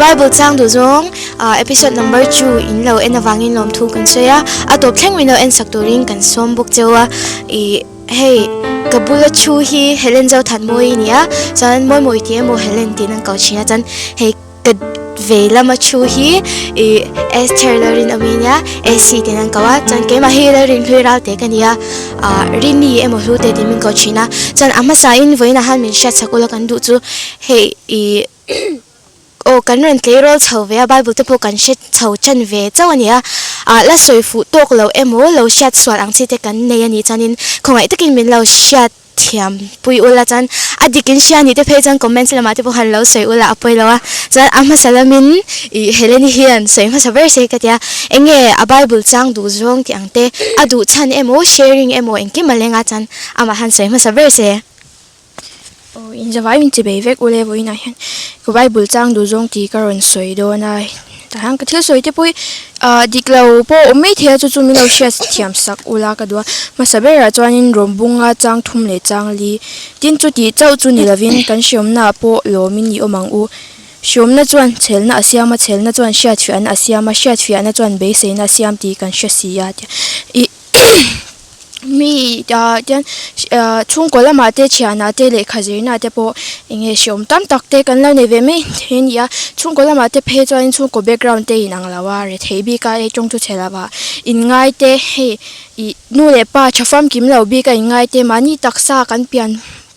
Bible chang duh zawng episode number 2 in lo en avangin lawmthu kan sawi a, a tawp thleng min lo en sak turin kan sawm bawk cheu a, ih hei ka bula thu hi Helen Zothanmawii a ni a, chuan Mawimawi tih emaw Helen tiin an ko thin a, chuan hei Ka vei lama thu hi ih Esther Lalrin awm hi nia Esi tiin an ko a chuan keimah hi Lalrin hlui ral te ka ni a ah Rini emaw hlu te tiin min ko thin a chuan a hmasa in vawiinah khan min hriat chak ula kan duh chu hei ih aw kan rawn tleirawl chho ve a bible te pawh kan hre chho tan ve chauh a ni a ah la sawi fuh tawk lo emaw lo hriat sual ang chi te kan nei a nih chuanin khawngaih takin min lo hriat Thiam pui ula chuan a dik in hria nih te phei chuan comments lamah te pawh han lo sawi ula a pawi lo a, chuan a hmasa lamin ih Heleni hian sawi hmasa ber se ka tia enge a bible chang duh zawng tih ang te a duh chhan emaw sharing emaw engkim a leng a chuan amah han sawi hmasa ber se. Aw inzavai min chibei vek ule vawiinah hian ka bible chang duh zawng tih ka rawn sawi dawn a. Tah hian ka thil sawi te pawh hi ah dik lo pawh a awm mai thei a chu chu min lo hriat thiam sak ula ka duh a hmasa berah chuanin rawng bunga chang thum leh chang li tin chuti chauh chu ni lovin kan hriawmna ah pawh lawmin i awm ang u hriawmna chuan chhelna a siam a chhelna chuan hriatfiahna a siam a hriatfiahna chuan beiseina a siam tih kan hre si a ih. Mi ah tian ah chhungkaw lamah te thianah te lehkha zirna te pawh eng nge hreawm tam tak te kan lo nei ve mai thei a ni a chhungkaw lamah te phei chuan chhungkaw background te inang lo a rethei bik a hei tawng chu chhe lo ah inngai te hei ih nu leh pa tha famkim lo bik a inngai te mahni taksa kan pian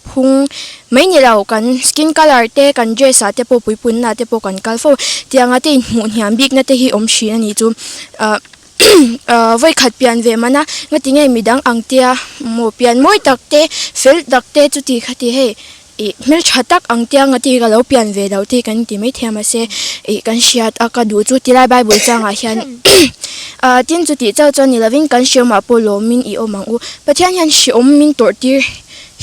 phung mai ni lo kan skin colour te kan dress ah te pawh puipunna te pawh kan kal fo tiang ah te inhmuh hniam bikna te hi awm thin a ni chu ah. Vawikhat pian ve man a, ngatinge midang ang tia maw pian mawi tak te, fel tak te chuti khati hei ih hmeltha tak ang tia ngati ka lo pian ve lo tih kan ti maithei a mahse ih kan hriat a ka duh chu tilai bible changah hian tin chuti chauh chuan ni lovin kan hriawmah pawh lawmin i awm ang u Pathian hian hriawm min tawrh tir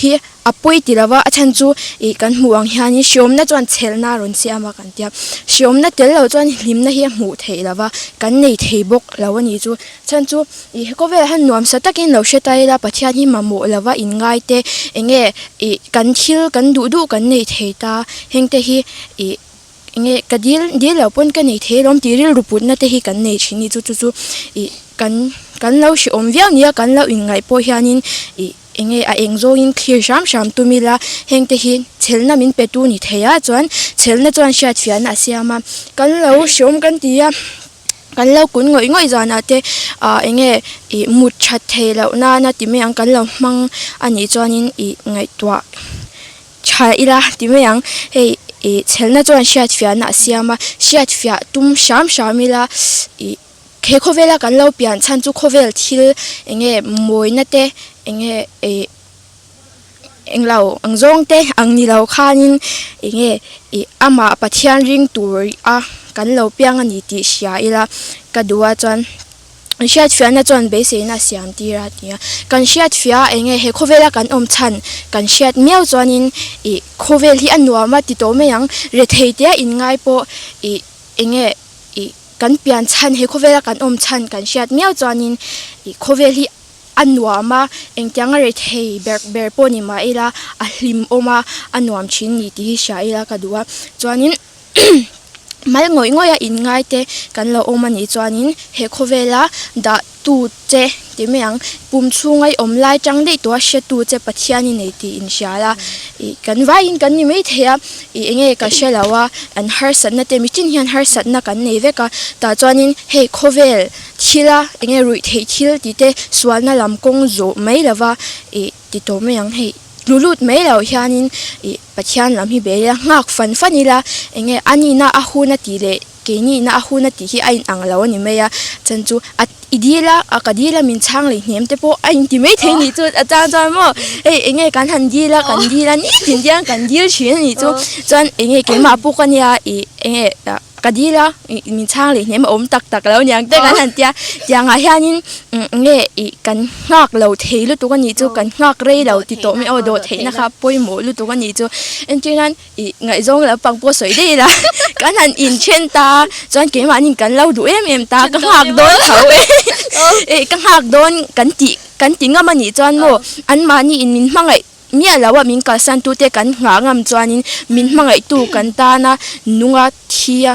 hi A pawi ti lova, a chhan chu ih kan hmuh ang hianin hriawmna chuan chhelna a rawn siam a kan tia. Hriawmna tel lo chuan hlimna hi a hmuh theih lova, kan nei thei bawk lo a nih chu. Chhan chu ih he khawvelah hian nuamsa takin lo hre ta ila Pathian hi mamawh lova inngai te eng nge ih kan thil kan duh duh kan nei thei ta heng te hi ih eng nge ka dil dil lo pawn ka nei thei alawm tih rilru putna te hi kan nei thin a ni chu chu chu ih kan kan lo hreawm viau nia kan lo inngaih pawh hianin ih. Eng nge a eng zawngin thlir hram hram tum ila, heng te hi chhelna min pe tu ni thei a, chuan chhelna chuan hriatfiahna a siam a, kan lo hreawm kan ti a, kan lo kun ngawih ngawih zanah te ah eng nge ih mut that thei loh nana ti mai ang kan lo hmang a nih chuanin ih ngaihtuah tha ila ti mai ang, hei ih chhelna chuan hriatfiahna a siam a, hriatfiah tum hram hram ila ih. He khawvela kan lo pian chhan chu khawvel thil eng nge mawina te eng nge ih englo ang zawng te ang ni lo khanin eng nge ih amah Pathian ring tur a kan lo piang a ni tih hria ila ka duh a chuan hriatfiahna chuan beiseina a siam tir a ti a kan hriatfiah a eng nge he khawvela kan awm chhan kan hriat miau chuanin ih khawvel hi a nuam a ti tawh mai ang rethei tia inngai pawh ih eng nge ih. Kan pian chhan he khawvela kan awm chhan kan hriat miau chuanin ih khawvel hi a nuam a, engtiang a rethei ber ber pawh ni mah ila a hlim awm a, a nuam thin ni tih hi hria ila ka duh a. Chuanin mal ngawih ngawih a inngai te kan lo awm a nih chuanin he khawvela dah tu che ti mai ang, pum chhunga i awm lai tang daih tawh a hretu che Pathian i nei tih inhria la, ih kan vaiin kan ni mai thei a, ih eng nge ka hre lo a, an harsatna te mihring hian harsatna kan nei vek a, tah chuanin hei khawvel thila eng nge ruih theih thil tih te sualna lam kawng zawh mai lova ih ti tawh mai ang hei tlu lut mai lo hianin ih Pathian lam hi be ila nghak fan fan ila eng nge a nihna a hun a tih leh. Keini na a hun a tih hi a inang lo a ni mai a, chan chu a i dil a, a ka dil a min chhang leh hnem te pawh a inti mai thei nih chu a chang chuan maw hei eng nge kan han dil a kan dil a nitin te hian kan dil thin a nih chu chuan eng nge keimah pawh ka nia ih eng nge ka dil a ih min chhang leh hnem a awm tak tak lo aniang te kan han tia tiangah hianin eng nge ih kan nghak lo thei lutuk a nih chu kan nghak rei lo ti tawh mai aw dawh theihna kha pawimawh lutuk a nih chu entir nan. Ih ngaihzawng lo pang pawh sawi daih ila kan han inthen ta chuan keimahni kan lo duh em em ta ka nghak dawn tho e ih ka nghak dawn kan tih kan ti ngam a nih chuan maw anmahni in min hmangaih miah lo a min kalsan tute kan nghah ngam chuanin min hmangaihtu kan tana nunga thi a.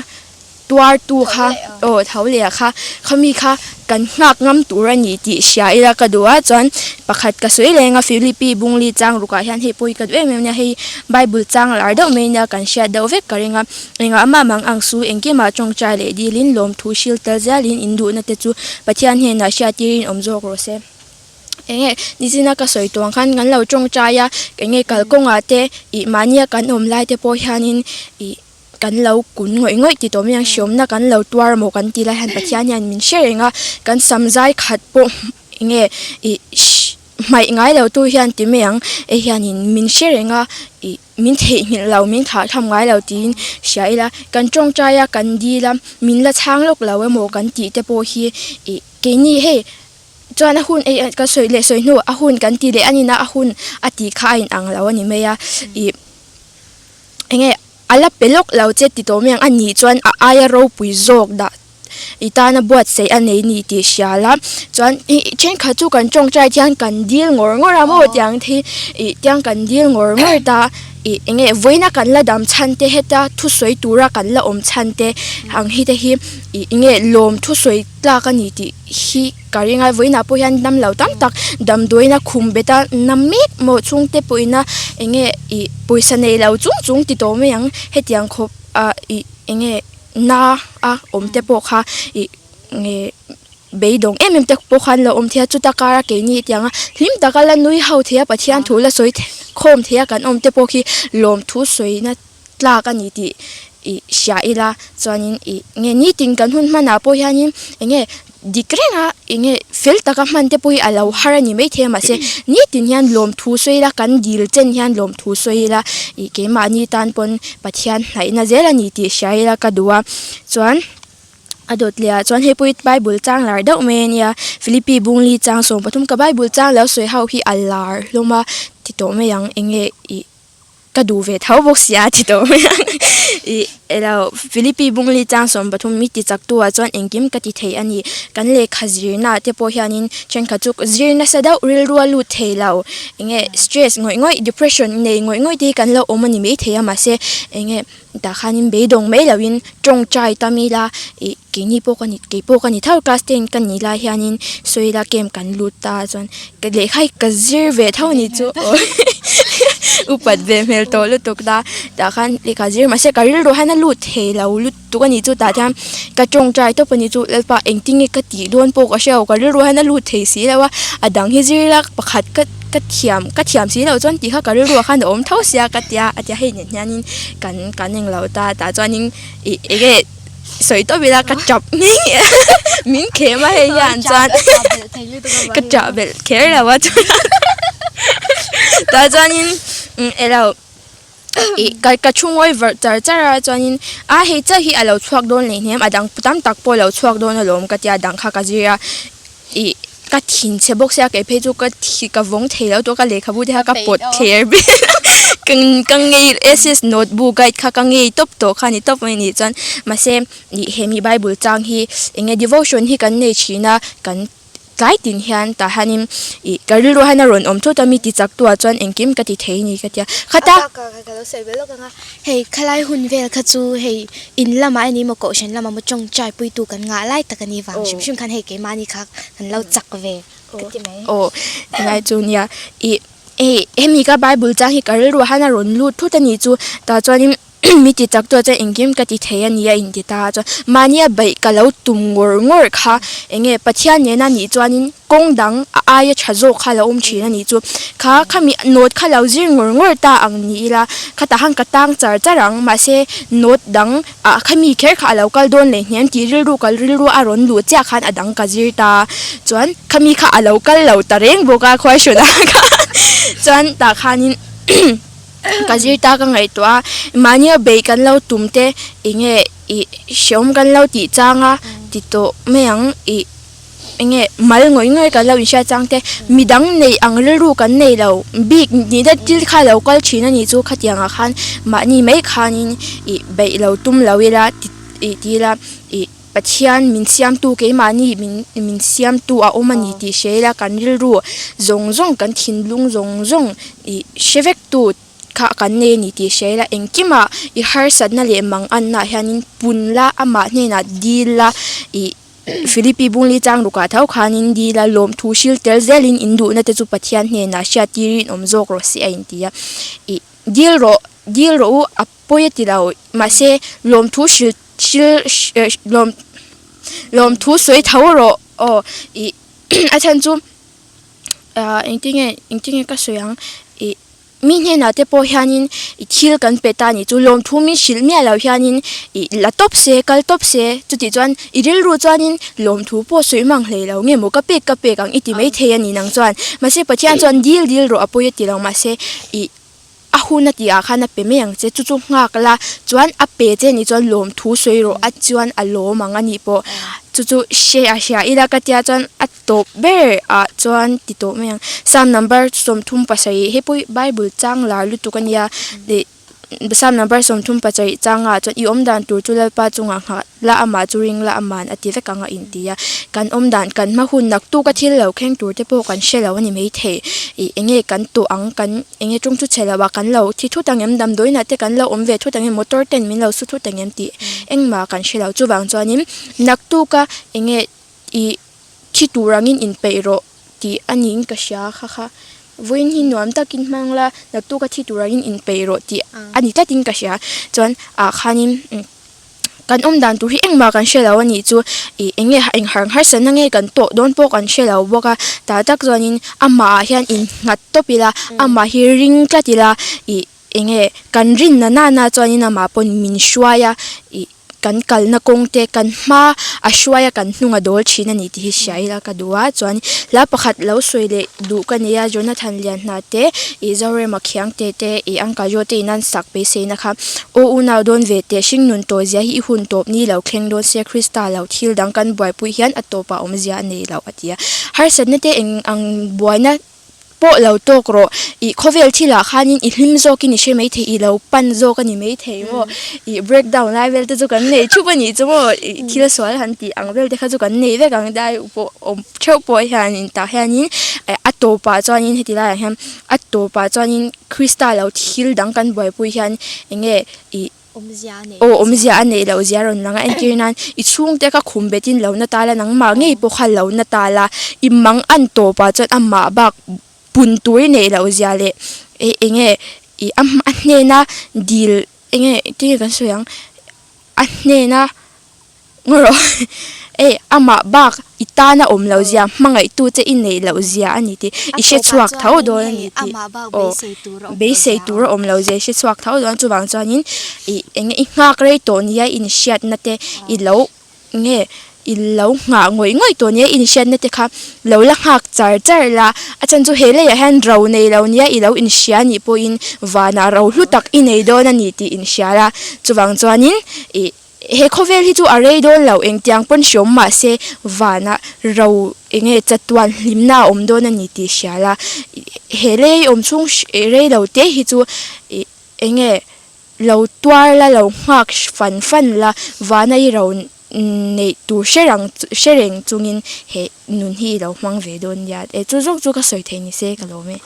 tuartu kha aw tho leh kha khami kha kan nghak ngam tur a ni tih hria ila ka duh a chuan pakhat ka sawi leng a Philippi bungli chang rukah hian hei pawh hi ka duh em em a nia hei bible chang lar deuh mai nia kan hriat deuh vek ka ring a engah mah mang ang su engkimah tawngtai leh dilin lawmthu hril tel zelin in duhna te chu Pathian hnenah hriattirin awm zawk rawh se. Enge nichina ka sawi tuang khan kan lo tawngtai a enge kalkawngah te ih mahnia kan awm lai te pawh hianin ih kan lo kun ngawih ngawih ti tawh mai ang hriawmna kan lo tuar maw kan tih lai hian Pathian hian min hre reng a kan sam zai khat pawh enge ih hmaih ngai lo tu hian ti mai ang hei hianin min hre reng a ih min theihnghilh lo min thlah tham ngai lo tiin hria ila kan tawngtai a kan dil a min la chhang lawk lo emaw kan tih te pawh hi ih keini hei. Chuan a hun ei ka sawi leh sawi hnu a hun kan ti leh a nina a hun a tih kha a inang lo a ni mai a ih eng nge a la pe lawk lo che ti tawh mai ang a nih chuan a aia ropui zawk dah i tana buatsaih a nei ni tih hria la chuan ih thenkhat chu kan tawngtai hian kan dil ngawr ngawr a maw tiang te hi ih tiang kan dil ngawr ngawr ta ih eng nge vawiina kan la dam chhan te heta thusawi tura kan la awm chhan te ang hi te hi ih eng nge lawm thusawi tlak a ni tih hi ka ring a vawiinah pawh hian dam lo tam tak damdawiin a khum bet a na mek maw chhungte pawhin a eng nge ih pawisa nei lo chung chung ti tawh mai ang hetiang khawp ah ih eng nge na a awm te pawh kha ih nge beidawng em em te pawh khan lo awm thei a chuta kara keini tianga hlim taka la nui ho thei a Pathian thu la sawi khawm thei a kan awm te pawh khi lawmthu sawina tlak a ni tih ih hria ila chuanin ih nge nitin kan hun hmanah pawh hianin eng nge dik reng a eng nge fel taka hman te pawh hi a lo har a ni maithei a mahse nitin hian lawmthu sawi ila kan dil chen hian lawmthu sawi ila ih keimahni tan pawn Pathian hnaihna zel a ni tih hria ila ka duh a chuan a dawt leh ah chuan hei pawh hi bible chang lar deuh mai a nia Philippi bungli chang 13 ka bible chang lo sawi ho hi a lar hlawm a ti tawh mai ang eng nge ih. Ka duh ve tho bawk sia ti tawh mai ang. Ih elo Philippi Bungli chang 13 mi ti chak tu ah chuan engkim ka ti thei a ni. Kan lehkha zirna te pawh hianin thenkhat chu zir nasa deuh rilru a lut thei lo. Enge stress ngawih ngawih depression nei ngawih ngawih te hi kan lo awm a ni maithei a mahse enge tah khanin beidawng mai loin tawngtai tam ila ih keini pawh ka ni kei pawh ka ni tho class ten ka nih lai hianin sawi ila camp kan lut ta chuan ka lehkha hi ka zir ve tho a ni chu upat ve hmel tawh lutuk ta tah khan lehkha zir mahse ka rilru hian a lut thei lo lutuk a ni chu tah hian ka tawngtai tawp a ni chu lalpa engtin nge ka tih dawn pawh ka hre lo ka rilru hian a lut thei si lo a a dang hi zir ila pakhat ka ka thiam ka thiam si loh chuan tih kha ka rilru ah khan a awm tho sia ka tia a tia hei nen hianin kan kan englo ta tah chuanin ih eng nge sawi tawp ila ka tap ngei ngei a min khem a hei hian chuan ka tah belh kher lo a chuan tah chuanin elo ih ka ka thu ngawi varh char char a chuanin a hei chiah hi a lo chhuak dawn leh hnem a dang tam tak pawh a lo chhuak dawn alawm ka tia dang kha ka zir a ih ka thinchhe bawk sia kei phei chu ka thi ka vawng thei lo tawh ka lehkhabu te kha ka pawt thler vel a ka ka ngei SS notebook guide kha ka ngei tawp tawh kha a ni tawp mai a nih chuan mahse ih he mi bible chang hi eng nge devotion hi kan nei thin a kan tlai tin hian tah hianin ih ka rilru hian a rawn awm thut a mi ti chak tu ah chuan engkim ka ti thei a ni ka tia khata. Hei khalai hun vel kha chu hei in lamah eng emaw kohhran lamah maw tawngtai puitu kan ngah lai tak a ni vang hrim hrim khan hei keimahni kha kan lo chak ve ka ti mai. Aw helai chu nia ih hei hemi ka bible chang hi ka rilru ah hian a rawn lut thut a nih chu tah chuanin mi ti chak tu ah chuan engkim ka ti thei a ni a inti ta a chuan mahnia beih ka lo tum ngawr ngawr kha eng nge Pathian nena nih chuanin Kawng dang a aia tha zawk kha lo awm thin a nih chu. Kha khami note kha lo zir ngawr ngawr ta ang ni ila khatah khan ka tang char char ang mahse note dang ah khami kher kha a lo kal dawn leh hniam tih rilru ka rilru a rawn luh chiah khan a dang ka zir ta chuan khami kha a lo kal lo ta reng bawk a khuaihrawn ah khan chuan tah khanin ka zir ta ka ngaihtuah a mahnia beih kan lo tum te eng nge ih hreawm kan lo tih chang a ti tawh mai ang ih. Eng nge mal ngawih ngawih kan lo inhriat chang te midang neih ang rilru kan nei lo bik ni te thil kha lo kal thin a nih chu khatiang ah khan mahni mai khanin ih beih lo tum lo ila ih ti ila ih Pathian min siamtu keimahni min min siamtu a awm a ni tih hria ila kan rilru zawng zawng kan thinlung zawng zawng ih hre vek tu. kha kan nei a ni tih hria ila engkimah i harsatna leh mang annaah hianin pun la amah hnenah dil la ih Philippi bungli chang rukah tho khanin dil a lawmthu hril tel zelin in duhna te chu Pathian hnenah hriat tirin awm zawk rawh se a inti a ih dil rawh dil rawh u a pawi a ti lo mahse lawmthu hril hril lawm lawmthu sawi tho rawh aw ih a chhan chu ah engtinge engtinge ka sawi ang ih mi hnenah te pawh hianin ih thil kan pe ta a nih chu lawmthu min hrilh miah loh hianin ih la tawp se kal tawp se chutih chuan i rilru chuanin lawmthu pawh sawi mang hlei lo nge maw ka pek ka pek ang i ti maithei a ni nang chuan mahse Pathian chuan dil dil rawh a pawi a ti lo mahse ih. A hun a tih ah khan a pe mai ang che, chu chu nghak la chuan a pe che nih chuan lawmthu sawi rawh a chuan a lawm ang a nih pawh chu chu hre a hria ila ka tia chuan a tawp ber ah chuan ti tawh mai ang psalm number 37 hei pawh hi bible chang lar lutuk a nia leh psalm number 37 chang ah chuan i awm dan tur chu lalpa chungah nghah la amah chu ring la aman a ti vek ang a inti a kan awm dan kan hma hun naktuk a thil lo thleng tur te pawh kan hre lo a ni maithei ih eng nge kan tawh ang kan eng nge tawng chu chhe lo a kan lo thi thut ang em damdawiin ah te kan lo awm ve thut ang em motor ten min lo su thut ang em tih engmah kan hre lo chuvang chuanin naktuk a eng nge ih thi tur angin inpeih rawh tih a niin ka hria kha kha vawiin hi nuam takin hmang la naktuk a thi tur angin inpeih rawh tih a ni tlatin ka hria chuan ah khanin. Kan awm dan tur hi engmah kan hre lo a nih chu ih eng nge eng har harsatna nge kan tawh dawn pawh kan hre lo bawk a tah tak chuanin amah ah hian innghat tawp ila amah hi ring tlat ila ih eng nge kan rinna nana chuanin amah pawn min hruai a ih kan kalna kawng te kan hma a hruai a kan hnung a dawl thin a ni tih hi hria ila ka duh a chuan hla pakhat lo sawi leh duh ka nei a Jonathan Lianhna te ih Zorema Khiangte te ih Uncle Joe te in an sak beiseina kha. Aw unau dawn ve teh, hringnun tawh zia hi i hun tawp ni lo thleng dawn se Krista lo thil dang kan buaipui hian a tawpah awmzia a nei lo a ti a. Harsatna te eng ang buaina pawh lo tawk rawh, i khawvel thilah khanin i hlim zawkin i hre mai thei, i lo pan zawk a ni mai thei maw, i break down lai vel te chu kan nei thup a nih chu maw, i thil sual han tih ang vel te kha chu kan nei vek ang dai pawh awm theuh pawh hianin tah hianin a tawpah chuanin heti laiah hian a tawpah chuanin Krista lo thil dang kan buaipui hian eng nge ih aw awmzia a neih loh zia a rawn lang a entir nan i chhungte kha khum betin lo na ta la nangmah ngei pawh kha lo na ta la i mang an tawpah chuan amah bak pun tur i neih loh zia leh eng nge ih a hnena dil eng nge tinge kan sawi ang a hnena. Ngaw rawh ei amah bak i tana awm loh zia hmangaihtu che i neih loh zia a ni tih i hre chhuak tho dawn a ni tih aw beisei tur a awm loh zia i hre chhuak tho dawn chuvang chuanin ih eng nge i nghak rei tawh nia i inhriatna te i lo nge i lo nghah ngawih ngawih tawh nia i inhriatna te kha lo la nghak char char la a chhan chu he leiah hian ro nei lo nia i lo inhria anih pawhin vanah ro hlu tak i nei dawn a ni tih inhria la chuvang chuanin ih. He khawvel hi chu a rei dawn lo, engtiang pawn hreawm mah se vanah ro eng nge chatuan hlimna a awm dawn a ni tih hria la. He lei awm chhung rei lo te hi chu ih eng nge lo tuar la, lo nghak fan fan la, vana i ro neih tur hre rang hre reng chungin he nun hi i lo hmang ve dawn nia. E chu zawk chu ka sawi thei ni se ka lawm e.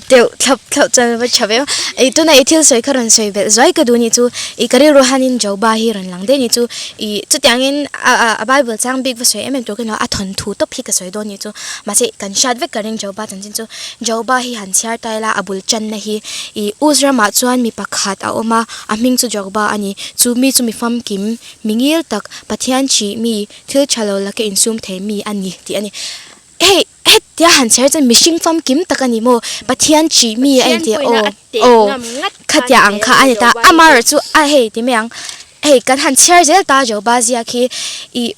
Deuh thlap thlap chuan va tha viau. Ih tuna i thil sawi kha rawn sawi belh zuai ka duh nih chu ih ka rilru hanin Joba hi rawn lang daih nih chu ih chutiangin a a bible chang bik va sawi em em tur ka ni lo a thawnthu tawp hi ka sawi dawn nih chu mahse kan hriat vek ka ring Joba chanchin chu Joba hi han chhiar ta ila a bul tanna hi ih Uz ramah chuan mi pakhat a awm a a hming chu Joba a ni chu mi chu mi famkim mi ngil tak Pathian ṭih mi thil ṭha lo laka insum thei mi a ni tih a ni. Hei hetia han chher chuan mihring famkim tak a ni maw? Pathian ṭih mi a inti a aw aw khatia ang kha a ni ta amaherawh chu a hei ti mai ang hei kan han chhiar zel ta Joba ziak hi ih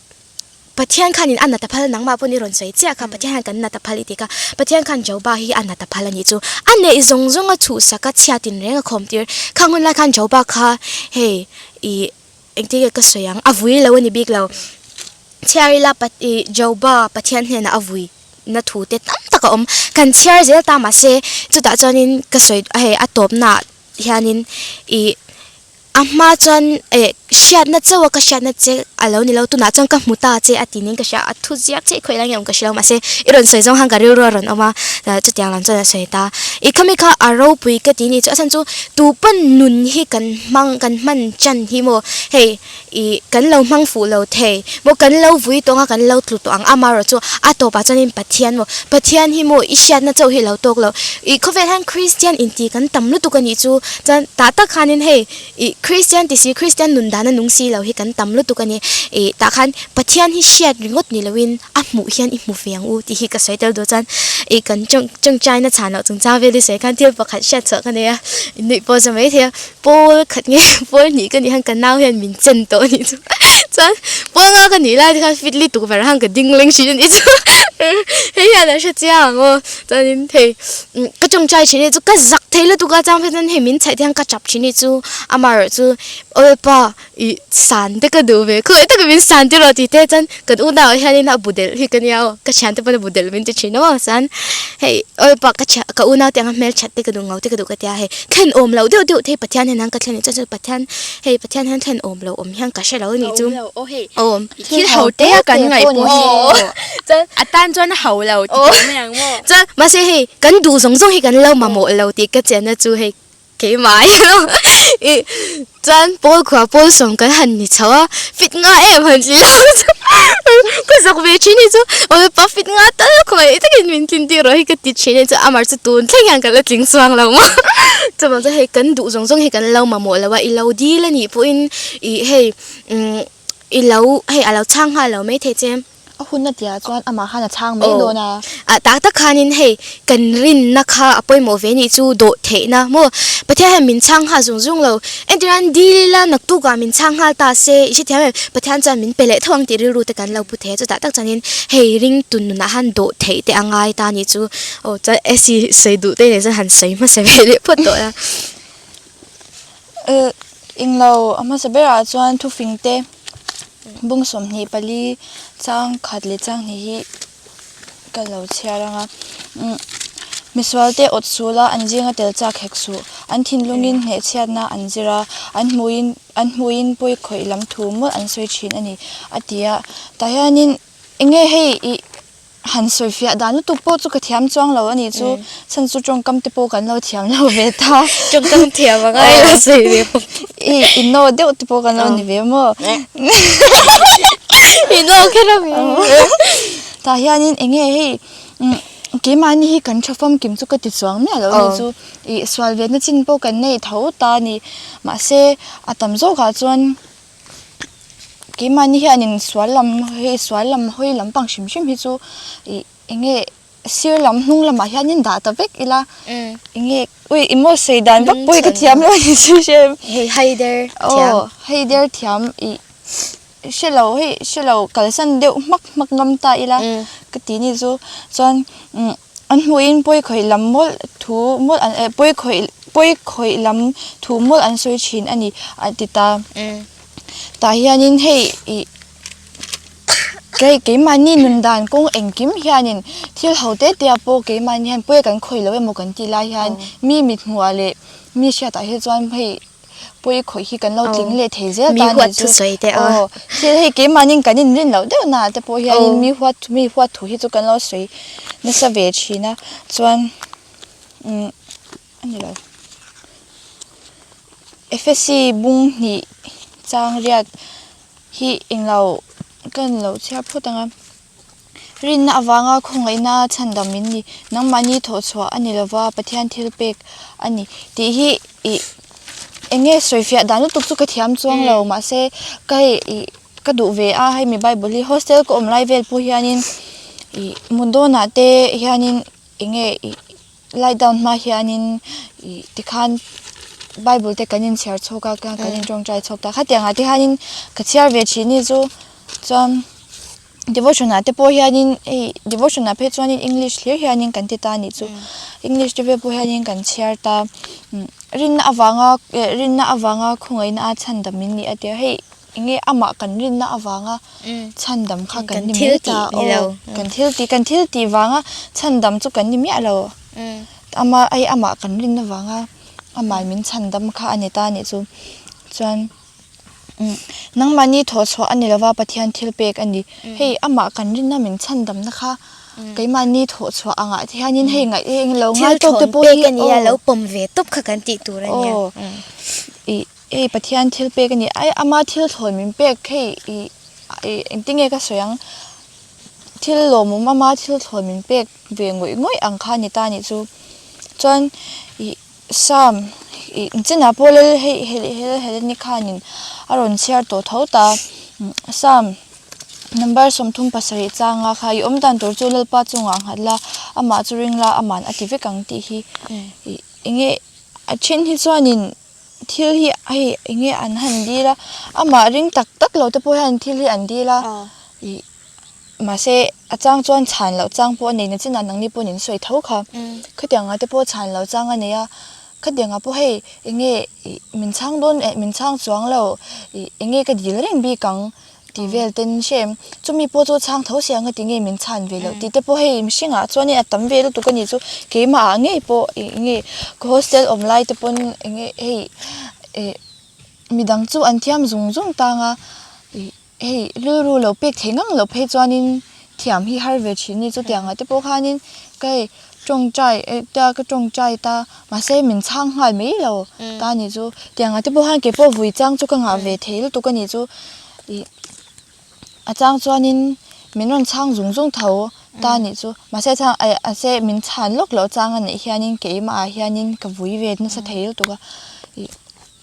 Pathian khanin a nata phal nangmah pawhin i rawn sawi chiah kha Pathian hian kan nata phal i ti kha Pathian khan Joba hi a nata phal a nih chu a neih zawng zawng a chhuhsak a chhiatin reng a khawm tir khang hun lai khan Joba kha hei ih engtin nge ka sawi ang a vui lo a ni bik lo. Chhiar ila ih Joba Pathian hnenah a vui na thu te tam tak a awm. Kan chhiar zel ta mahse chutah chuanin ka sawi hei a tawpnaah hianin ih a hma chuan eh hriatna chauh a ka hriatna che a lo ni lo tunah chuan ka hmu ta che a ti niin ka hria a thu ziak chiah khawi lai nge awm ka hre lo mahse i rawn sawi zawng khan ka rilru a rawn awm a chutiang lam chuan a sawi ta i khami kha a ropui ka ti ni chu a chhan chu tu pawn nun hi kan hmang kan hman chan hi maw hei ih kan lo hmang fuh lo thei maw kan lo vui tawng a kan lo tlu tawh ang amaherawh chu a tawpah chuanin Pathian maw Pathian hi maw i hriatna chauh hi a lo tawk lo ih khawvel hian Kristian inti kan tam lutuk a nih chu chuan tah tak khanin hei Ih Kristian ti si, Kristian nun dana nung si lo hi kan tam lutuk a ni. Ih tah khan Pathian hi hriat ringawt ni loin a hmuh hian i hmu ve ang u tih hi ka sawi tel duh chuan ih kan tawng tawngtaina chhan loh chungchang vel hi sawi khan thil pakhat hriat chhuah ka nei a, nuih pawh za mai thei a. Pawl khat nge pawl hnih ka nih khan ka nau hian min chen tawh a nih chu chuan pawl nga ka nih lai te khan fit lutuk verah khan ka ding leng thin a nih chu hei hian a hre chiang ang aw chuanin hei Ka tawngtai thin hi chu ka zak thei lutuk a chang phei chuan hei min chhaih te hian ka tap thin hi chu amaherawh chu Awlpa ih san te ka duh ve khawi taka min san te rawh tih te chuan kan unau ah hianin a bu delh hi ka nia aw ka thiante pawn a bu delh min ti thin aw chuan hei Awlpa ka thian ka unau te anga hmelthat te ka duh ngau te ka duh ka tia hei thlen awm loh deuh deuh te hi Pathian hian ka thlen chuan Pathian hei Pathian hian thlen awm loh awm hian ka hre lo a nih chu aw Thil ho te a kan ngaih pawh hi chuan a tan chuan a ho lo ti tawh mai ang maw. Chuan mahse hei kan duh zawng zawng hi kan lo mamawh lo tih ka chianna chu hei keimah i chuan pawl khua pawl sawm kan han ni chho a fit nga em han tih lo chu ka zak ve thin hi chu aw pa fit nga tal khawngaih takin min tlin tir rawh hi ka ti thin a chuan amah chu tun thleng hian ka la tling chuang lo maw chuvang chuan hei kan duh zawng zawng hi kan lo mamawh lo a i lo dil a nih pawhin ih hei umm. I lo, hei a lo chhang nghal lo mai thei che. A hun a tia chuan amah khan a chhang mai dawn a. A tak tak khanin hei kan rinna kha a pawimawh ve nih chu dawh theihna maw. Pathian hian min chhang nghal zung zung lo. Entirnan dil ila naktukah min chhang nghal ta se i hrethiam em? Pathian chuan min pe leh tho ang tih rilru te kan lo pu thei a. Chutah tak chuanin hei ringtu nunah khan dawh theih te a ngai ta nih chu. Aw chuan Essie sawi duh te nen chuan han sawi hmasa ve leh phawt tawh a. Englo a hmasa berah chuan thufing te bung 24 chang khat leh chang hnih hi ka lo chhiar ang a misual te awt sul a an zinga tel chak hek suh an thinlungin hnehchhiatna an zir a an hmuhin an hmuhin pawi khawih lam thu mawlh an sawi thin a ni a ti a tah hianin enge hei ih. Han sawi fiah dan lutuk pawh chu ka thiam chuang lo a nih chu. Chhan chu tawngkam te pawh kan lo thiam lo ve ta. Tawngkam thiam a ngai lo sawi ve bawk. I inno deuh te pawh kan lo ni ve maw? Inno kher a mi. Tah hianin eng nge hei keimahni hi kan tha famkim chu ka ti chuang miah lo a nih chu. Ih sual ve na chin pawh kan nei tho ta a ni. Mahse a tam zawkah chuan. Keimahni hianin sual lam hei sual lam hawi lampang hrim hrim hi chu ih eng nge sir lam hnung lamah hianin dah ta vek ila eng nge ui i maw sawi dan vak pawh hi ka thiam lo a ni chu hre em hei hai der thiam aw hei der thiam ih hre lo hei hre lo kalsan deuh hmak hmak ngam ta ila ka ti ni chu chuan umm an hmuhin pawi khawih lam mawlh thu mawlh an eh pawi khawih pawi khawih lam thu mawlh an sawi thin a ni a ti ta. Tah hianin hei ih kei keimahni nun dan kawng engkim hianin thil ho te te ah pawh keimahni hian pawi kan khawih lo emaw kan tih lai hian mi mit hmuh leh mi hriatah hi chuan hei pawi khawih hi kan lo tling leh thei zel ta a nih chu aw thil hei keimahni kan inrin loh deuh naah te pawh hianin mi huat mi huat thu hi chu kan lo sawi nasa ve thin a chuan umm a ni lo. Efesi bung hnih chang riat hi englo ka ni lo chhiar phawt ang a rinna avanga khawngaihna chhandam in ni nangmahni thawh chhuah a ni lova Pathian thil pek a ni tih hi ih eng nge sawi fiah dan lutuk chu ka thiam chuang lo mahse ka hei ih ka duh ve a hei mi bible hi hostel ka awm lai vel pawh hianin ih mut dawnah te hianin eng nge ih. Light down hma hianin ih tikhan bible te kan inchhiar chhawk a kan intawngtai chhawk ta khatiang ah te hianin ka chhiar ve thin ni chu chuan devotion ah te pawh hianin hei devotion ah phei chuanin english hlir hianin kan ti ta anih chu english te vel pawh hianin kan chhiar ta rinna avanga eh rinna avanga khawngaihna a chhandam in ni a tia hei eng nge amah kan rinna avanga chhandam kha kan ni mai ta aw kan thil tih kan thil tih vanga chhandam chu kan ni miah lo ama hei amah kan rinna vanga amah min chhandam kha a ni ta a nih chu chuan. Nangmahni thawhchhuah a ni lova Pathian thil pek a ni. Hei amah kan rinna min chhandamna kha keimahni thawhchhuah angah te hianin hei ngaih hi englo ngai tawk te pawh hi aw lo pawm ve tawp kha kan tih tur a nia. Ih hei Pathian thil pek a ni. Ai ama thil thlawn min pek hei ih engtinge ka sawi ang thil lawmawm ama thil thlawn min pek ve ngawih ngawih ang kha a ni ta a nih chu. Chuan ih Psalm ih chinah pawh lal hei Heleni khanin a rawn chhiar tawh tho ta. Psalm number 37 changa kha i awm dan tur chu Lalpa chungah nghat la, amah chu ring la, aman a ti vek ang tih hi ih enge a then hi chuanin thil hi hei enge an han dil a, amah ring tak tak lo te pawh hian thil hi an dil a ih. Mahse, a chang chuan chhan loh chang pawh a nei na chinah nangni pawhin in sawi tho kha. Khatiangah te pawh chhan loh chang a nei a, khatiangah pawh hei eng nge ih min chhang dawn eh min chhang chuang lo ih eng nge ka dil reng bik ang tih vel ten hre em. Chumi pawh chu chhang tho si ang a ti nge min chhan ve loh tih te pawh hei mihringah chuanin a tam ve lutuk a nih chu. Keimah ah ngei pawh ih eng nge ka hostel awm lai te pawn eng nge hei ih midang chu an thiam zung zung tang a ih. Hei rilru lo pek theih ngang loh phei chuanin thiam hi har ve thin ni chutiang ah te pawh khanin ka hei tawngtai eh ta ka tawngtai ta mahse min chhang nghal mai lo ta ni chu tiang ah te pawh khan keipawh vui chang chu ka ngah ve thei lutuk a nih chu ih a chang chuanin min rawn chhang zung zung tho ta nih chu mahse chhang eh mahse min chhan lawk loh chang a nih hianin keimah ah hianin ka vui ve nasa thei lutuk a ih.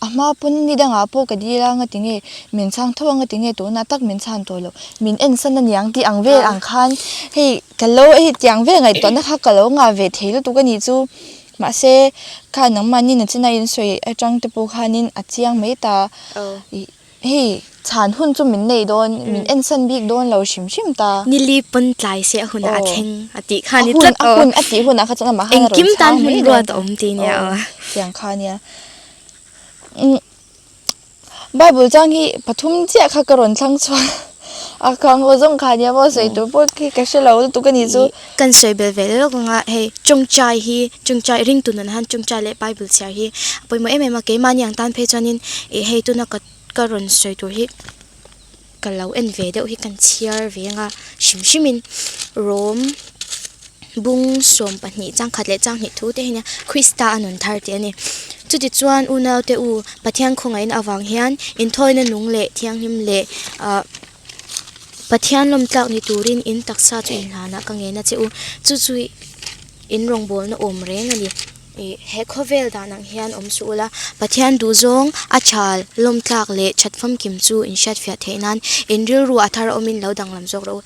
A hma pawn ni dangah pawh ka dil a, ngati nge min chhang tho a, ngati nge tunah tak min chhan tawh loh, min ensan a niang tih ang vel ang khan hei ka lo hei tiang vel ngaihtuahna kha ka lo ngah ve thei lutuk a nih chu. Mahse kha nangmahni nachina in sawi atang te pawh khanin a chiang mai ta. Ih hei chhan hun chu min nei dawn, min ensan bik dawn lo hrim hrim ta. Nili pawn tlai se a hunah a thleng a tih kha a ni tlat aw. A hun a tih hunah kha chuan amah khan a rawn chhang mai dawn. Engkim tan hun ruat a awm tih nia aw. Tiang kha nia. Bible chang hi pathum chiah kha ka rawn thlang chhuak a khang haw zawng kha nia maw sawi tur pawh khi ka hre lo lutuk a nih chu. Kan sawi belh ve lawk anga hei tawngtai hi tawngtai ringtu nun han tawngtai leh Bible chhiar hi a pawimawh em em a keimahni ang tan phei chuanin ih hei tuna ka ka rawn sawi tur hi ka lo en ve deuh hi kan chhiar ve anga hrim hrim in Rom bung 12 changkhat leh changhnih thu te hi nia Krista a nun thar tih a ni. Chutichuan unau te u Pathian khawngaihna avang hian inthawina nung leh thianghlim leh ah Pathian lawm tlak ni turin in taksa chu inhlanah ka ngen a che u. Chu chu in rawngbawlna awm reng a ni. Ih he khawvel dan ang hian awm suh ula, Pathian duhzawng a tha lawm tlak leh that famkim chu in hriatfiah theih nan in rilru a thar awmin lo danglam zawk rawh u.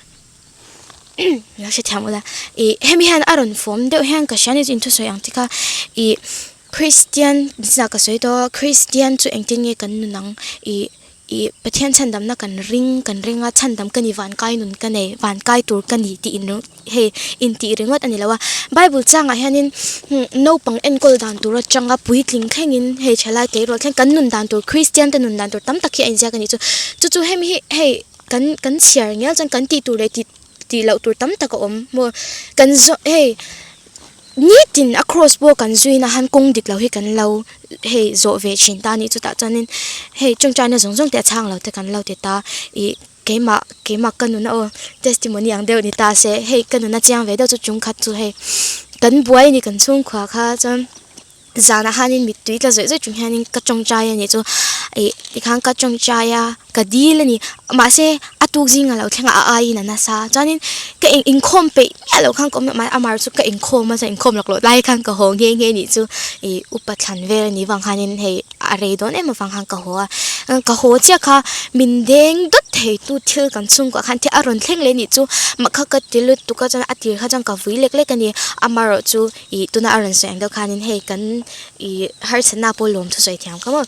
Lo hrethiam ula. Ih hemi hian a rawn fawm deuh hian ka hria ni chu inthusawi ang te kha ih Christian zinah ka sawi tawh a Christian chu engtin nge kan nun ang ih Ih, Pathian chhandamna kan ring, kan ring a, chhandam ka ni, vankai nun ka nei, vankai tur ka ni tih in hei intih ringawt a ni lo a. Bible changah hianin naupang enkawl dan tur atanga puitling thlengin hei thalai tleirawl thleng kan nun dan tur Kristian te nun dan tur tam tak hi a inziak a nih chu. Chu chu hemi hi hei kan kan chhiar ngial chuan kan tih tur leh tih tih loh tur tam tak a awm maw. Kan zawh hei. Nitin a cross pawh kan zuina han kawng dik lo hi kan lo hei zawh ve thin ta a nih chutah chuanin hei tawngtaina zawng zawng te a chhang lo te kan lo ti ta ih keimah keimah ka nuna aw testimony ang deuh ni ta se hei ka nuna chiang ve deuh chu chung khat chu hei kan buai a ni kan chhungkhua kha chuan zanah khanin mittui tla zawih zawih chung hianin ka tawngtai a nih chu ih tikhan ka tawngtai a ka dil a ni mahse a tuk zing a lo thleng a a aiin a nasa chuanin ka eng inkhawm peih miah loh khan ka awm a amah chu ka inkhawm a chuan inkhawm lawk loh lai khan ka haw nghe nghe nih chu ih upa thlan vel a nih vang khanin hei a rei dawn em avang khan ka haw a ka haw chiah kha min deng dawt thei tu thil kan chhungkuah khan thil a rawn thleng leh nih chu mah kha ka ti lutuk a chuan a tir kha chuan ka vui lek lek a ni amaherawh chu ih tuna a rawn sawi ang deuh khanin hei kan ih harsatna pawh lawm thusawi thiam ka maw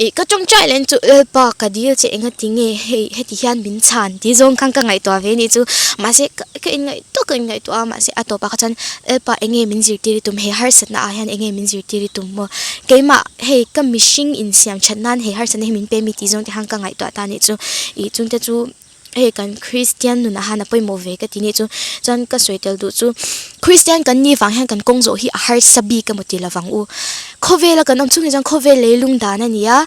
ih ka tawngtai leh chu Lalpa ka dil che enga ti nge hei heti hian min chhan tih zawng khan ka ngaihtuah ve anih chu mahse ka ka inngaihtuah ka inngaihtuah a mahse a tawpah kha chuan Lalpa eng nge min zirtir i tum he harsatna ah hian eng nge min zirtir i tum maw keimah hei ka mihring insiam that nan he harsatna hi min pe mi tih zawng te khan ka ngaihtuah ta anih chu ih chungte chu. Hei kan Kristian nunah han a pawimawh ve ka ti nih chu. Chuan ka sawi tel duh chu Kristian kan nih vang hian kan kawng zawh hi a harsa bik emaw ti lovang u. Khawvela kan awm chhung hi chuan khawvel leilung dan a ni a,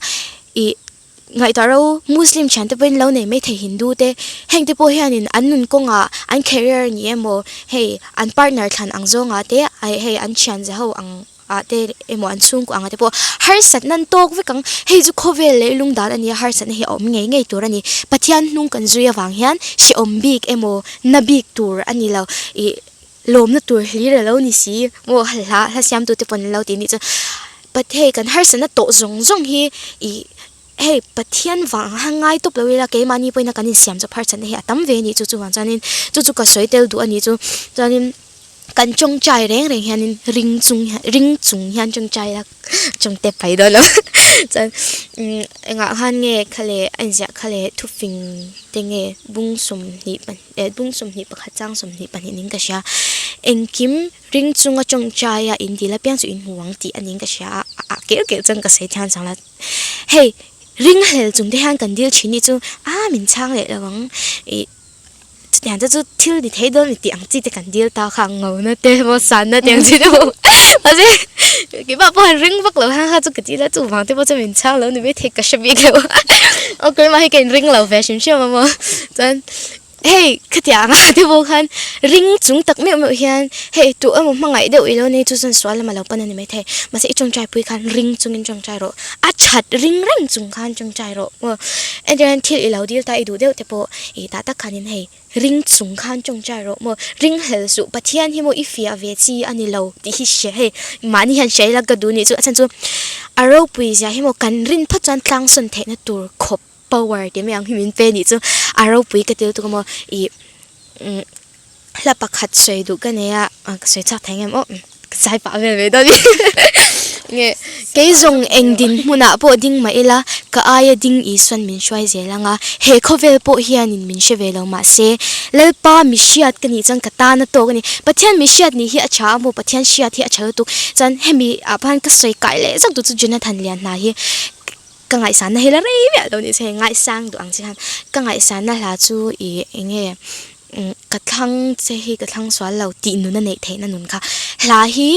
ih Ngaihtuah ro Muslim thiante pawhin lo nei maithei Hindu te heng te pawh hianin an nun kawngah an career ni emaw hei an partner thlan ang zawngah te hei an thian ze ho ang ah te emaw an chhungkaw angah te pawh harsatna an tawk vek ang hei chu khawvel leh lungdan a nia harsatna hi a awm ngei ngei tur a ni Pathian hnung kan zui avang hian hrehawm bik emaw na bik tur a ni lo ih lawmna tur hlir a lo ni si maw hla hla siamtu te pawn an lo ti anih chuan Pathe kan harsatna tawh zawng zawng hi ih hei Pathian vang a ngai tawp lo ila keimahni pawhin a kan insiam chawp harsatna hi a tam ve a nih chu chuvang chuanin chu chu ka sawi tel duh a nih chu chuanin kan tawngtai reng reng hianin ring chung hian ring chung hian tawngtai ila tawngte pai dawn lo chuan umm engah khan nge kha leh a inziah kha leh thufing te nge bung sawmhnih pahnih bung 21 chang 22 niin ka hria engkim. Ring chunga tawngtaia in dil apiang chu in hmu ang tih a niin ka hria a, a keuh keuh chuan ka sawi thiang chang la. Hei, ring hlel chung te hian kan dil thin hi chu a min chhang leh lo ang ih chutiang te chu thil ni thei dawn mi tih ang chi te kan dil ta kha ngona te emaw sanna te ang chi te pawh mahse keimah pawh han ring vak lo hian kha chu ka dil a chuvang te pawh chu min chhang lo ni maithei ka hre bik lo a keimah hi ka inring lo ve hrim hrim a maw chuan. Hei khatiang ah te pawh khan ring chung tak meuh meuh hian hei tu emaw hmangaih deuh ilo nei chu chuan sual lam a lo pan a ni maithei mahse i tawngtai pui khan ring chungin tawngtai rawh a that ring reng chung khan tawngtai rawh maw entir hian thil ilo dil ta i duh deuh te pawh ih tah tak khanin hei ring chung khan tawngtai rawh maw ring hlel suh Pathian hi maw i fiah ve chi a ni lo tih hi hria hei mahni hian hria ila ka duh nih chu a chhan chu a ropui zia hi maw kan rin phawt chuan tlangsawn theihna tur khawp. Power tih mai ang hi min pe nih chu a ropui ka ti lutuk a maw ih umm hla pakhat sawi duh ka nei a ka sawi chak thei ngem aw ka zai pah vel mai dawn nge kei zawng eng din hmunah pawh ding mah ila ka aia ding Isuan min hruai zel ang a he khawvel pawh hianin min hre ve lo mahse Lalpa mi hriat ka nih chuan ka tan a tawk a ni Pathian mi hriat nih hi a tha a maw Pathian hriat hi a tha lutuk chuan hemi ah pawh hian ka sawi kai leh zauh tur chu Jonathan Lianhna hi Ka ngaihsanna hi la rei miah lo ni che, ngaihsang duh ang che khan ka ngaihsanna hla chu ih eng nge ka thlang che hi ka thlang sual lo tih nun a neih theihna nun kha. Hla hi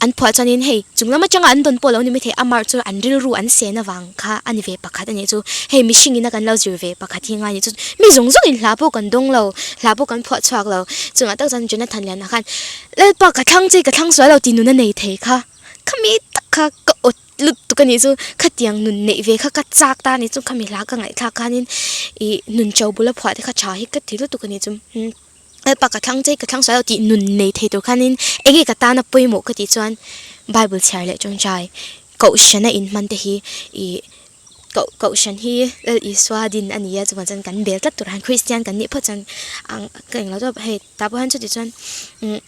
an phuah chuanin hei chung lam atanga an dawn pawh lo ni maithei amah chu an rilru an sen avang kha a ni ve pakhat a nih chu. Hei mihring ina kan lo zir ve pakhat hi ngai a nih chu. Mi zawng zawngin hla pawh kan dawng lo, hla pawh kan phuah chhuak lo. Chungah tak chuan Jonathan Liana khan Lalpa ka thlang che hi ka thlang sual lo tih nun a nei thei kha. Khami tak kha ka awt. Lutuk a nih chu khatiang nun neih ve kha ka chak ta a nih chu khami hla ka ngaihthlak khanin ih nun cho bula phuah te kha tha hi ka ti lutuk a nih chu helpa ka thlang che ka thlang sual lo tih nun nei thei tur khanin eng nge ka tana pawimawh ka tih chuan bible chhiar leh tawngtai kohhran a inhman te hi ih koh kohhran hi Lal Isua din a ni a chuvang chuan kan bel tlat tur han Kristian kan nih phawt chuan ang ka englo deuh hei tah pawh hian chuti chuan umm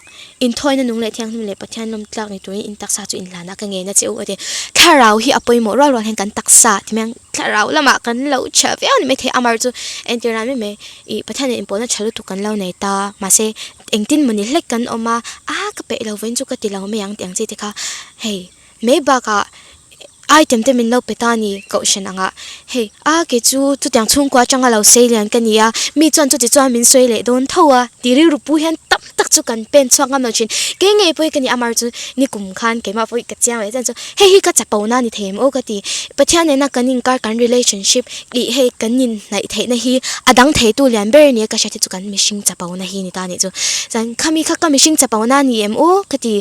inthawina nung leh thianghlim leh Pathian lawm tlak ni turin in taksa chu inhlan a ka ngen a che u a ti thlarau hi a pawimawh rual rual hian kan taksa ti mai ang thlarau lamah kan lo chhiah viau a ni maithei amar chu entir nan mai mai ih Pathian in inpawhna tha lutuk kan lo nei ta mahse engtin mawni hlek kan awm a a ka peih lo vawiin chu ka ti lo mai ang tih ang chi te kha hei mai bakah item te min lo pe ta a ni kohhran angah hei a kei chu chutiang chhungkua atanga lo sei lian ka ni a mi chuan chuti chuan min sawi leh dawn tho a tih rilru pu hian tam tak chu kan pen chhuak ngam lo thin kei ngei pawh hi ka ni amar chu nikum khan keimah pawh hi ka chiang leh chian chu hei hi ka chapo na ni thei em aw ka ti Pathian nena kan inkar kan relationship ih hei kan inhnaih theihna hi a dang thei tu lian ber nia ka hriat hi chu kan mihring chapo na hi ni ta a nih chu chuan khami kha ka mihring chapo na ni em aw ka ti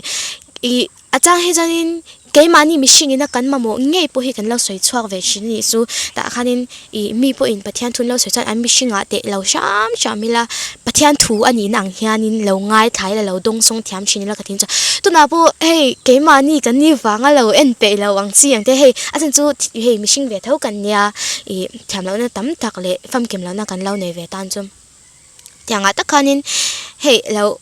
ih. A chang hi chuanin keimahni mihring ina kan mamawh ngei pawh hi kan lo sawi chhuak ve thin a nih chu. Tah khanin ih mi pawhin Pathian thu an lo sawi chuan an mihringah teh lo hram hram ila Pathian thu a nihna ang hianin lo ngaithla ila lo dawngsawng thiam thin ila ka tin chuan tunah pawh hei keimahni kan ni vanga lo en peih lo ang chi ang te hei a chhan chu hei mihring ve tho kan nia ih thiam lohna tam tak leh famkim lohna kan lo nei ve tan chu tiangah tak khanin hei lo.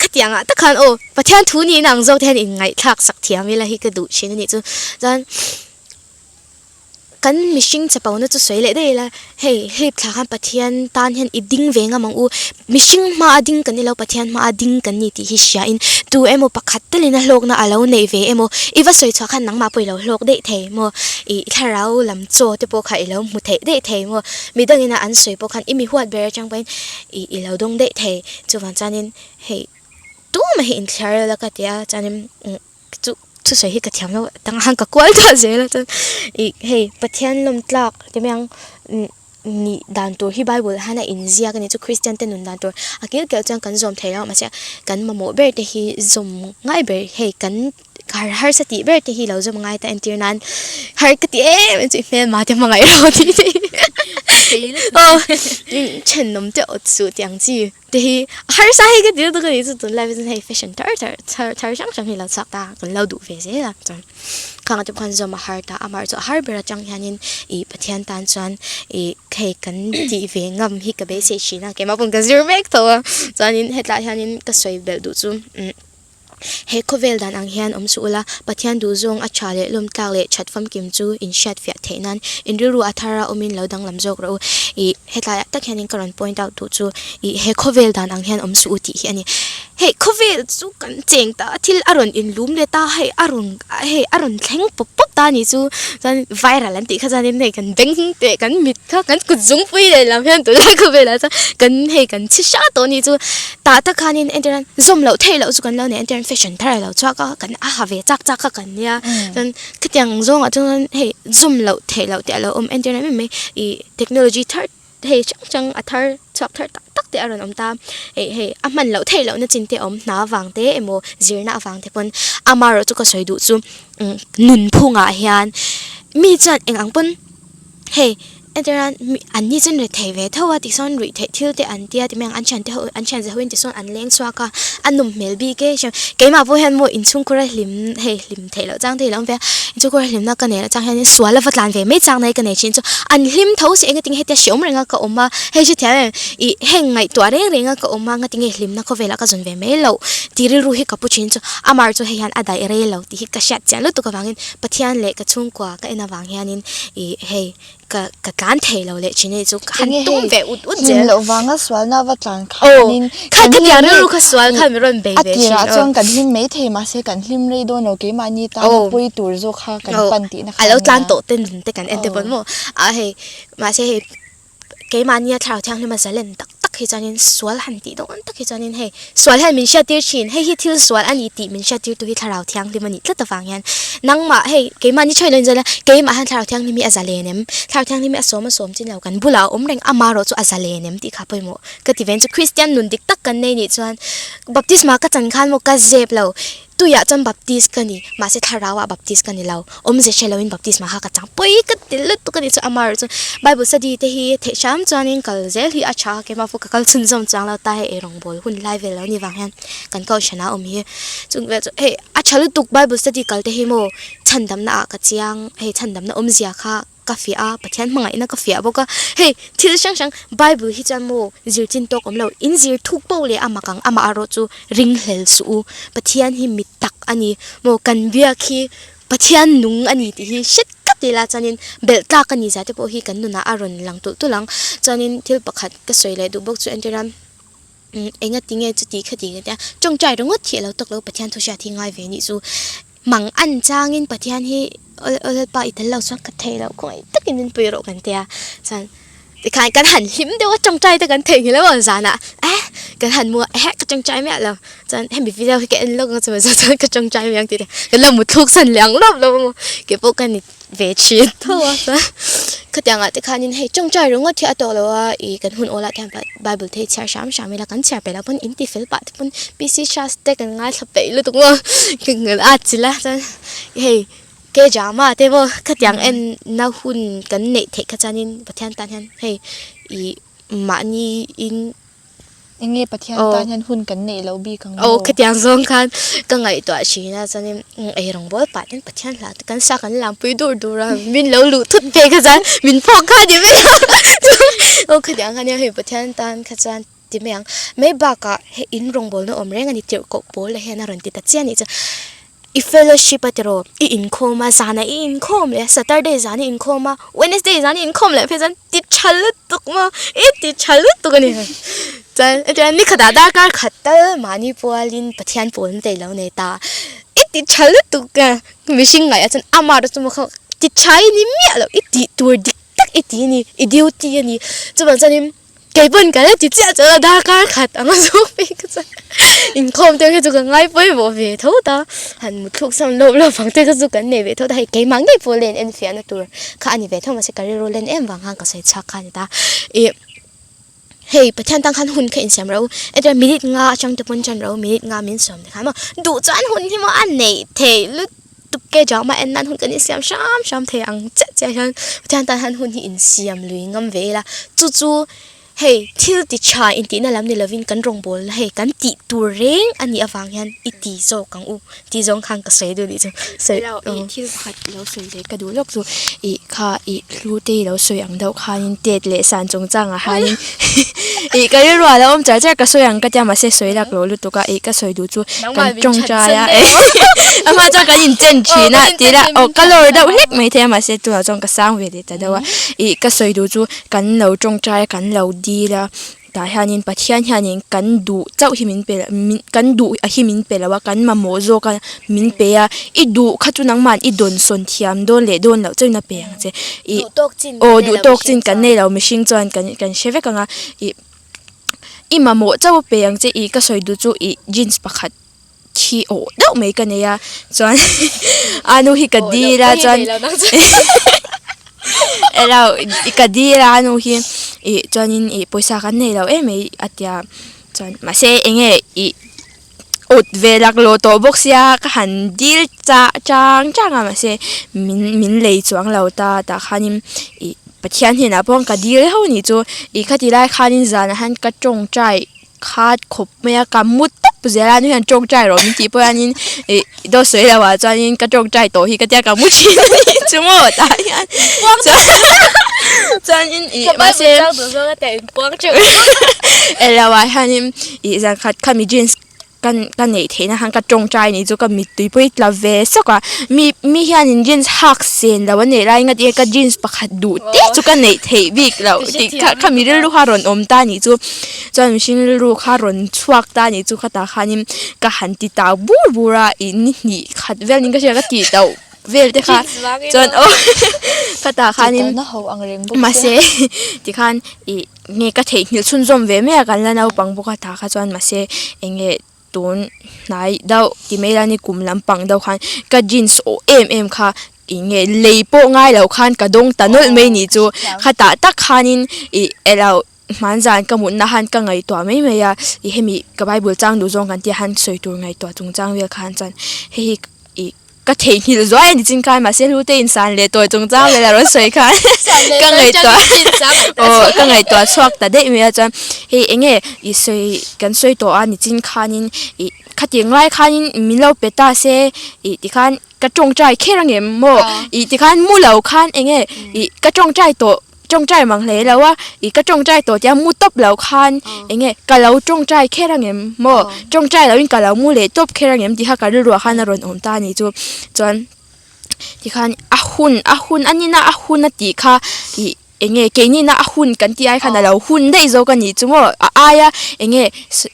Khatiang ah tak khan aw Pathian thu niin ang zawk te hian in ngaihthlak sak thiam ila hi ka duh thin a nih chu. Chuan kan mihring chapo na chu sawi leh daih ila hei hlip thla khan Pathian tan hian i ding ve ngam ang u. Mihring hma a ding kan ni lo Pathian hma a ding kan ni tih hi hria in tu emaw pakhat telin a hlawkna a lo neih ve emaw i va sawi chhuah khan nangmah pawh i lo hlawk daih thei maw ih thlarau lam chaw te pawh kha i lo hmu theih daih thei maw midangin a an sawi pawh khan i mi huat ber atang pawhin ih i lo dawng daih thei. Chuvang chuanin hei tumah hi inthliar lo la ka ti a, chuanin chu Thusawi hi ka thiam lo tang han ka kual ta zel a chuan ih hei Pathian lawm tlak ti mai ang nih dan tur hi Bible ah hian a inziak a ni chu Kristian te nun dan tur a kil kelh chuan kan zawm thei lo a mahse kan mamawh ber te hi zawm ngai ber hei kan har harsa tih ber te hi lo zawm ngai ta entir nan har ka ti em em chu i hmelma te hmangaih ro tih te hi aw thenawm te awt suh tih ang chi. Te hi a harsa hi ka ti lutuk a ni chu tunlai chuan hei fashion thar thar thar thar hrang hrang hi lo chhuak ta a kan lo duh ve zel a chuan khang ah te pawh khan zawm a har ta a amaherawhchu a har ber atang hianin ih Pathian tan chuan ih hei kan tih ve ngam hi ka beisei thin a keimah pawn ka zir mek tho a chuanin hetlai hianin ka sawi belh duh chu umm. He khawvel dan ang hian awm suh ula, Pathian duhzawng a tha leh lawmtlak leh that famkim chu in hriat fiah theih nan in rilru a thar a awmin lo danglam zawk rawh u. Ih, hetlaiah tak hianin ka rawn point out duh chu ih he khawvel dan ang hian awm suh u tih hi a ni. Hei khawvel chu kan cheng ta a, thil a rawn inlum leh ta, hei a rawn hei a rawn thleng pawp pawp ta a nih chu. Chuan viral an tih kha chuanin hei kan beng teh kan mit kha kan kut zungpui leh lam hian tunlai khawvelah chuan kan hei kan chhi hra tawh a nih chu. Tah tak khanin entir an zawm loh theih loh chu kan lo nei entir an fashion thar a lo chhuak a kan a ha ve chak chak kha kan nia chuan khitiang zawngah chuan hei zawm loh theih loh te a lo awm entir em em mai ih technology thar hei hrang hrang a thar chhuak thar tak tak te a rawn awm ta ih hei a hman loh theih loh na chin te a awm hna avang te emaw zirna avang te pawn amaherawh chu ka sawi duh chu nunphungah hian mi chuan eng ang pawn. Hei entir nan mi an ni chuan rethei ve tho a tisawn ruih theih thil te an tia ti mai ang an thiante ho an thian zah hoin tisawn an leng chhuak a a nawm hmel bik e keimah pawh hian maw inchhungkhur a hlim hei hlim theih loh chang te hi a lo awm ve a inchhungkhur a hlimna ka neih loh chang hian sual a va tlan ve mai chang na hi ka nei thin chu an hlim tho si engatinge hetia hreawm reng a ka awm a hei hrethiam em ih heng ngaihtuah reng reng a ka awm a ngatinge hlimna khawvelah ka zawn ve mai loh tih rilru hi ka pu thin chu amah chu hei hian a daih rei lo tih hi ka hriat chian lutuk avangin Pathian leh ka chhungkua ka en avang hianin ih hei ka ka tlan thei lo leh thin hei chu ka han tum ve ut ut zel. Hlim loh vanga sualna va tlan khanin kan hlim rei rilru kha sual khan min rawn bei ve thin. A tirah chuan kan hlim mai thei mahse kan hlim rei dawn lo keimahni tana pawi tur zawk kha kan pan tihna kha a nia. A lo tlan tawh te nun te kan en te pawn maw a hei mahse hei Keimahnia thlarau thianghlim a zalen tak tak hi chuanin sual han tih dawn tak hi chuanin hei sual hian min hriattir thin, hei hi thil sual a ni tih min hriattirtu hi thlarau thianghlim a nih tlat avang hian nangmah hei keimahni thawi lo inzal a, keimah hian thlarau thianghlim hi a zalen em? Thlarau thianghlim hi a sawm a sawm chin lo kan bulah a awm reng amaherawh chu a zalen em tih kha pawimawh ka ti ve chu Kristian nun dik tak kan nei nih chuan baptisma ka chan khan maw ka zep lo. Tuiah chuan baptist ka ni, mahse thlarauah baptist ka ni lo. Awmze hre loin baptisma kha ka chang pawi ka ti lutuk a ni chu amaherawh chuan Bible study te hi theih hram chuanin kal zel hi a tha a, keimah pawh ka kal chhunzawm chuang lo ta hei eirawngbawl hun lai vel lo ni vang hian kan kohhran a awm hi chung vel chu hei a tha lutuk Bible study kal te hi maw chhandamna ah ka chiang hei chhandamna awmzia kha ka fiah a, Pathian hmangaihna ka fiah bawk a, hei thil hrang hrang Bible hi chuan maw zir chin tawk awm lo, in zir thuk poh leh a mak ang amah erawh chu ringhlel suh u, Pathian hi mi tak a ni maw kan biak hi Pathian nung a ni tih hi hret ka ti la chuanin belh tlak a ni zia te pawh hi kan nunah a rawn lang tulh tulh ang, chuanin thil pakhat ka sawi leh duh bawk chu entir a enga tinge chuti khati ka tia tawngtai ringawt hi a lo tawk lo Pathian thu hriat hi ngai ve nih chu. Mang an changin Pathian hi aw Lalpa i tel lo chuan ka thei loh khawngaih takin min pui rawh kan tia chuan tikhan kan han hlim deuh a tawngtai te kan theihnghilh emaw zanah eh kan han mu a eh ka tawngtai miah lo chuan hemi video hi ka en lawk ang chumi zawh chuan ka tawngtai mai ang tih te kan lo mutthluk san leh ang lawp lawp emaw keipawh ka ni ve thin tho a chuan khatiangah te khanin hei tawngtai ringawt hi a tawk lo a ih kan hun awlah te hian bible te hi chhiar hram hram ila kan chhiar peih loh pawn in ti fel pah te pawn PC Shas te kan ngaithla peih lutuk maw ka ngal at chilh a chuan hei K drama te pawh khatiang en na hun kan neih theih kha chuanin Pathian tan hian hei ih mahni in. Enge Pathian tan hian hun kan neih loh bik ang maw? Aw khatiang zawng khan ka ngaihtuah thin a chuanin eirawng bawl pah ten Pathian hla te kan sa kan lampui dur dur a min lo luh thut ve kha chuan min phawk kha ni mai a aw khatiang khan hei Pathian tan kha chuan ti mai ang mai bakah hei in rawngbawlna awm reng a ni tirhkoh pawl la hian a rawn ti ta chiah a nih chuan I fellowship a tiraw? I inkhawm a, zanah i inkhawm leh a, Saturday zan i inkhawm a, Wednesday zan i inkhawm leh phei chuan ti tha lutuk maw, i ti tha lutuk a ni. Chuan hetiang ni khatah darkar khat tal mahni pualin Pathian pawl te ilo nei ta, i ti tha lutuk a, mihring ngaihah chuan amah erawh chu maw kha ti tha i ni miah lo, i tih tur dik tak i ti a ni, i duty a ni. Chuvang chuanin. Kei pawn ka la ti chiah chuan a darkar khat ang a zawk phei ka chuan inkhawm te kha chu ka ngai pawimawh ve tho ta han mutthluk sam lawp lawp ang te kha chu kan nei ve tho ta hei keimah ngei pawh len en fiahna tur kha a ni ve tho mahse ka rilru len em vang khan ka sawi chhuak kha a ni ta ih hei Pathian tan khan hun kha insiam ro entir minute nga atang te pawn ṭan ro minute nga min sawm te khan maw duh chuan hun hi maw a neih theih lut tuk ke drama en nan hun kan insiam hram hram thei ang chiah chiah hian Pathian tan hian hun hi insiam lui ngam ve ila chu chu hei thil ti tha intihna lam ni lovin kan rawngbawlna hei kan tih tur reng a nih avang hian i ti zawk ang u tih zawng khan ka sawi duh nih chu sawi ih thil pakhat lo sawi leh ka duh lawk chu ih kha ih hlu te i lo sawi ang deuh khanin tet leh san chungchangah hianin ih ka rilru ah lo awm char char ka sawi ang ka tia mahse sawi lak loh lutuk a ih ka sawi duh chu kan tawngtai a amah chuan kan inchen thin a tih lah aw ka lawr deuh hlek mai thei a mahse tunah chuan ka sang ve leh ta deuh a ih ka sawi duh chu kan lo tawngtai a kan lo dil a tah hianin Pathian hianin kan duh chauh hi min pe min kan duh a hi min pe lo a kan mamawh zawk a min pe a i duh kha chu nangmah i dawnsawn thiam dawn leh dawn loh chauhin a pe ang che ih aw duh tawk chin kan nei lo mihring chuan kan kan hre vek ang a ih i mamawh chauh a pe ang che ih ka sawi duh chu ih jeans pakhat khi awh deuh mai ka nei a chuan a nu hi ka dil a chuan elo ka dil a nu hi ih chuanin ih pawisa kan nei lo em mai a tia chuan mahse eng nge ih awt ve laklawh tawh bawk sia ka han dil chah chang chang a mahse min min lei chuang lo ta tah khanin ih Pathian hnenah pawh ka dil ho nih chu ih khati lai khanin zanah hian ka tawngtai khat khawp mai a ka mu tawp zel a nui hian tawngtai rawh min tih pawh hianin ih dawt sawi lo ah chuanin ka tawngtai tawh hi ka tia ka mu thin a nih chu maw tah hian chuanin ih mahse elo ah hianin ih zan khat khami jeans Ka ka neih theihna khan ka tawngtai nih chu ka mittui pawh hi tla ve sawk a mi mi hianin jeans hak sen lo a neih lai ngat e ka jeans pakhat duh te chu ka neih theih bik loh tih kha kha mi rilru kha rawn awm ta nih chu chuan mihring rilru kha rawn chhuak ta nih chu khatah khanin ka han ti tau bur bur a ih ni hnih khat vel niin ka hria ka tih tauh vel te kha chuan aw khatah khanin mahse tikhan ih. Nge ka theihnghilh chhunzawm ve mai a kan la naupang bawk a tah kha chuan mahse eng nge tun hnai deuh ti mai ila ni kum lampang deuh khan ka jeans awh em em kha eng nge lei pawh ngai loh khan ka dawng ta nawlh mai nih chu khatah tak khanin ih elo hmanzan ka mutna khan ka ngaihtuah mai mai a ih hemi ka bible chang duh zawng kan tia han sawi tur ngaihtuah chungchang vel khan chuan hei hi ih. Ka theihnghilh zuai a ni chin khan mahse hlute in san leh tawi chungchang vel a rawn sawi khan ka ngaihtuah aw ka ngaihtuah chhuak ta daih mai a chuan hei eng nge i sawi kan sawi tawh a ni chin khanin ih khatiang lai khanin min lo pe ta se ih tikhan ka tawngtai kher angem maw ih tikhan mu lo khan eng nge ih ka tawngtai tawh. Tawngtai mang hle lo a, ih ka tawngtai tawh tia mu tawp lo khan eng nge ka lo tawngtai kher angem maw tawngtai loin ka lo mu leh tawp kher angem tih kha ka rilruah khan a rawn awm ta a nih chu chuan tikhan a hun a hun a nina a hun a tih kha ih eng nge keinina a hun kan tih ai khan a lo hun daih zawk a nih chu maw a aia eng nge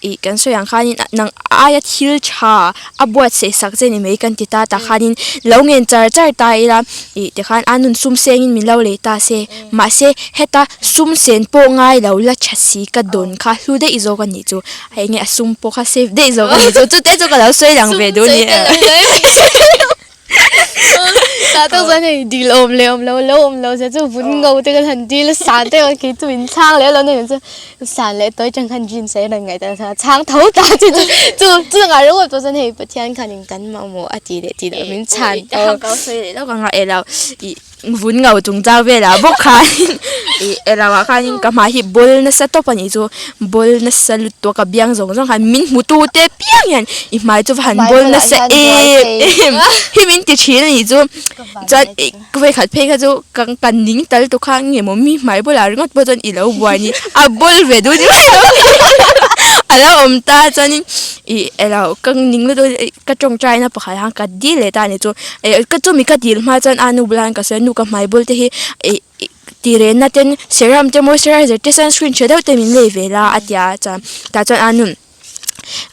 ih kan sawi ang khanin nang a aia thil tha a buatsaih sak che ni mai kan ti ta tah khanin lo ngen char char ta ila Ih tikhan a nun sum sengin min lo lei ta se, mahse heta sum sen pawh ngai lo la tha si ka dawn kha hlu daih zawk a nih chu, a enge a sum pawh kha save daih zawk a nih chu, chute chu ka lo sawi lang ve duh a ni. Tah tak chuan hei dil awm leh awm lo lo awm lo zia chu vun ngo te kan han dil a san te kei chu min chhang leh lo na chu san leh tawi tang khan jeans a rawn ngaih ta chhang tho ta chu chu chu ngah ringawt pawh chuan hei Pathian khanin kan mamawh a tih leh tih loh min chhan tawh. Ka sawi leh lawk ang a elo ih vun ngau chung chau velah bawk khanin ih elo ah khanin ka hmai hi bawl nasa tawp a nih chu bawl nasa lutuk a ka biang zawng zawng khan min hmu tu te piang hian i hmai chu va han bawl nasa em em hi min ti thin a nih chu chuan ih vawikhat phei kha chu ka ka ning tal tuk kha nge maw mi hmai bulah ringawt pawh chuan i lo buai ni a bawl ve duh ni mai lo a lo awm ta chuanin ih elo ka ning lutuk a ka tawngtai na pakhat ah ka dil leh ta a ni chu eh ka chumi ka dil hma chuan a nu bulah hian ka sawi a nu ka hmai bul te hi ih tirehna ten serum te moisturizer te sunscreen tha deuh te min lei ve la a tia chuan tah chuan a nu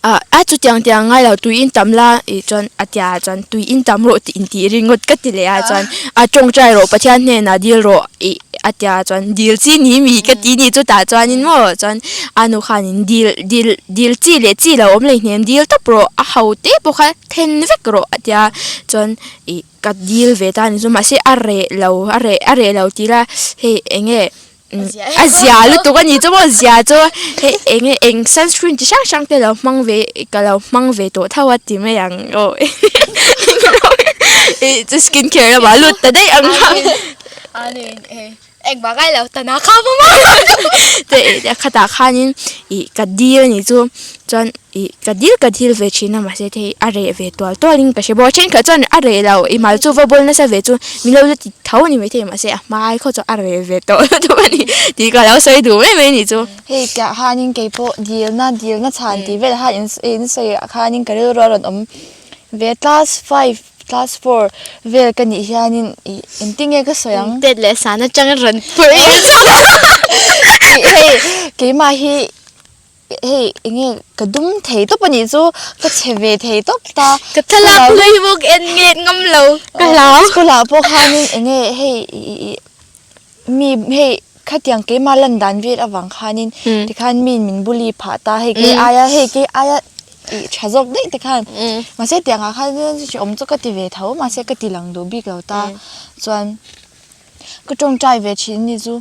Ah a chutiang tiang ngai lo tui in tam la ih chuan a tia chuan tui in tam rawh tih intih ringawt ka ti leh a chuan a tawngtai rawh Pathian hnenah dil rawh ih. a tia chuan dil chi ni mi ka ti ni chutah chuanin maw chuan a nu khanin dil dil dil chi leh chi lo awm hleihnem dil tawp rawh a ho te pawh kha then vek rawh a tia chuan ih ka dil ve ta a ni chu mahse a reh lo a reh a reh lo tih ila hei eng nge a zia lutuk a ni chu maw zia chu hei eng nge eng sunscreen chi hrang hrang te lo hmang ve ka lo hmang ve tawh tho a ti mai ang aw ih chu skin care lamah lut ta daih ang kha te khatah khanin ih ka dil a nih chu chuan ih ka dil ka dil ve thin a mahse hei a reh ve tual tual in ka hre bawk a thenkhat chuan a reh lo ih mal chu va bawl nasa ve chu min lo la ti tho a ni maithei mahse a hmai khaw chu a reh ve tawh lutuk a ni tih ka lo sawi duh mai mai a nih chu. Hei piah khanin keipawh dilna dilna chhan tih velah khan in sawi ah khanin ka rilru a rawn awm ve class five class four vel ka nih hianin ih engtin nge ka sawi ang. Tet leh san atanga rawn phurh ih hei keimah hi. Hei enge ka dum thei tawp a nih chu ka chhe ve thei tawp ta. Ka thlalak hlui bawk en nget ngam lo ka hlau. School ah pawh khanin enge hei ih mi hei khatiang keimah lan dan vel avang khanin tikhan mi min bully phah ta hei kei aia hei kei aia ih tha zawk daih te khan mahse tiang ah khan hrehawm chu ka ti ve tho mahse ka ti lang duh bik lo ta chuan ka tawngtai ve thin a ni chu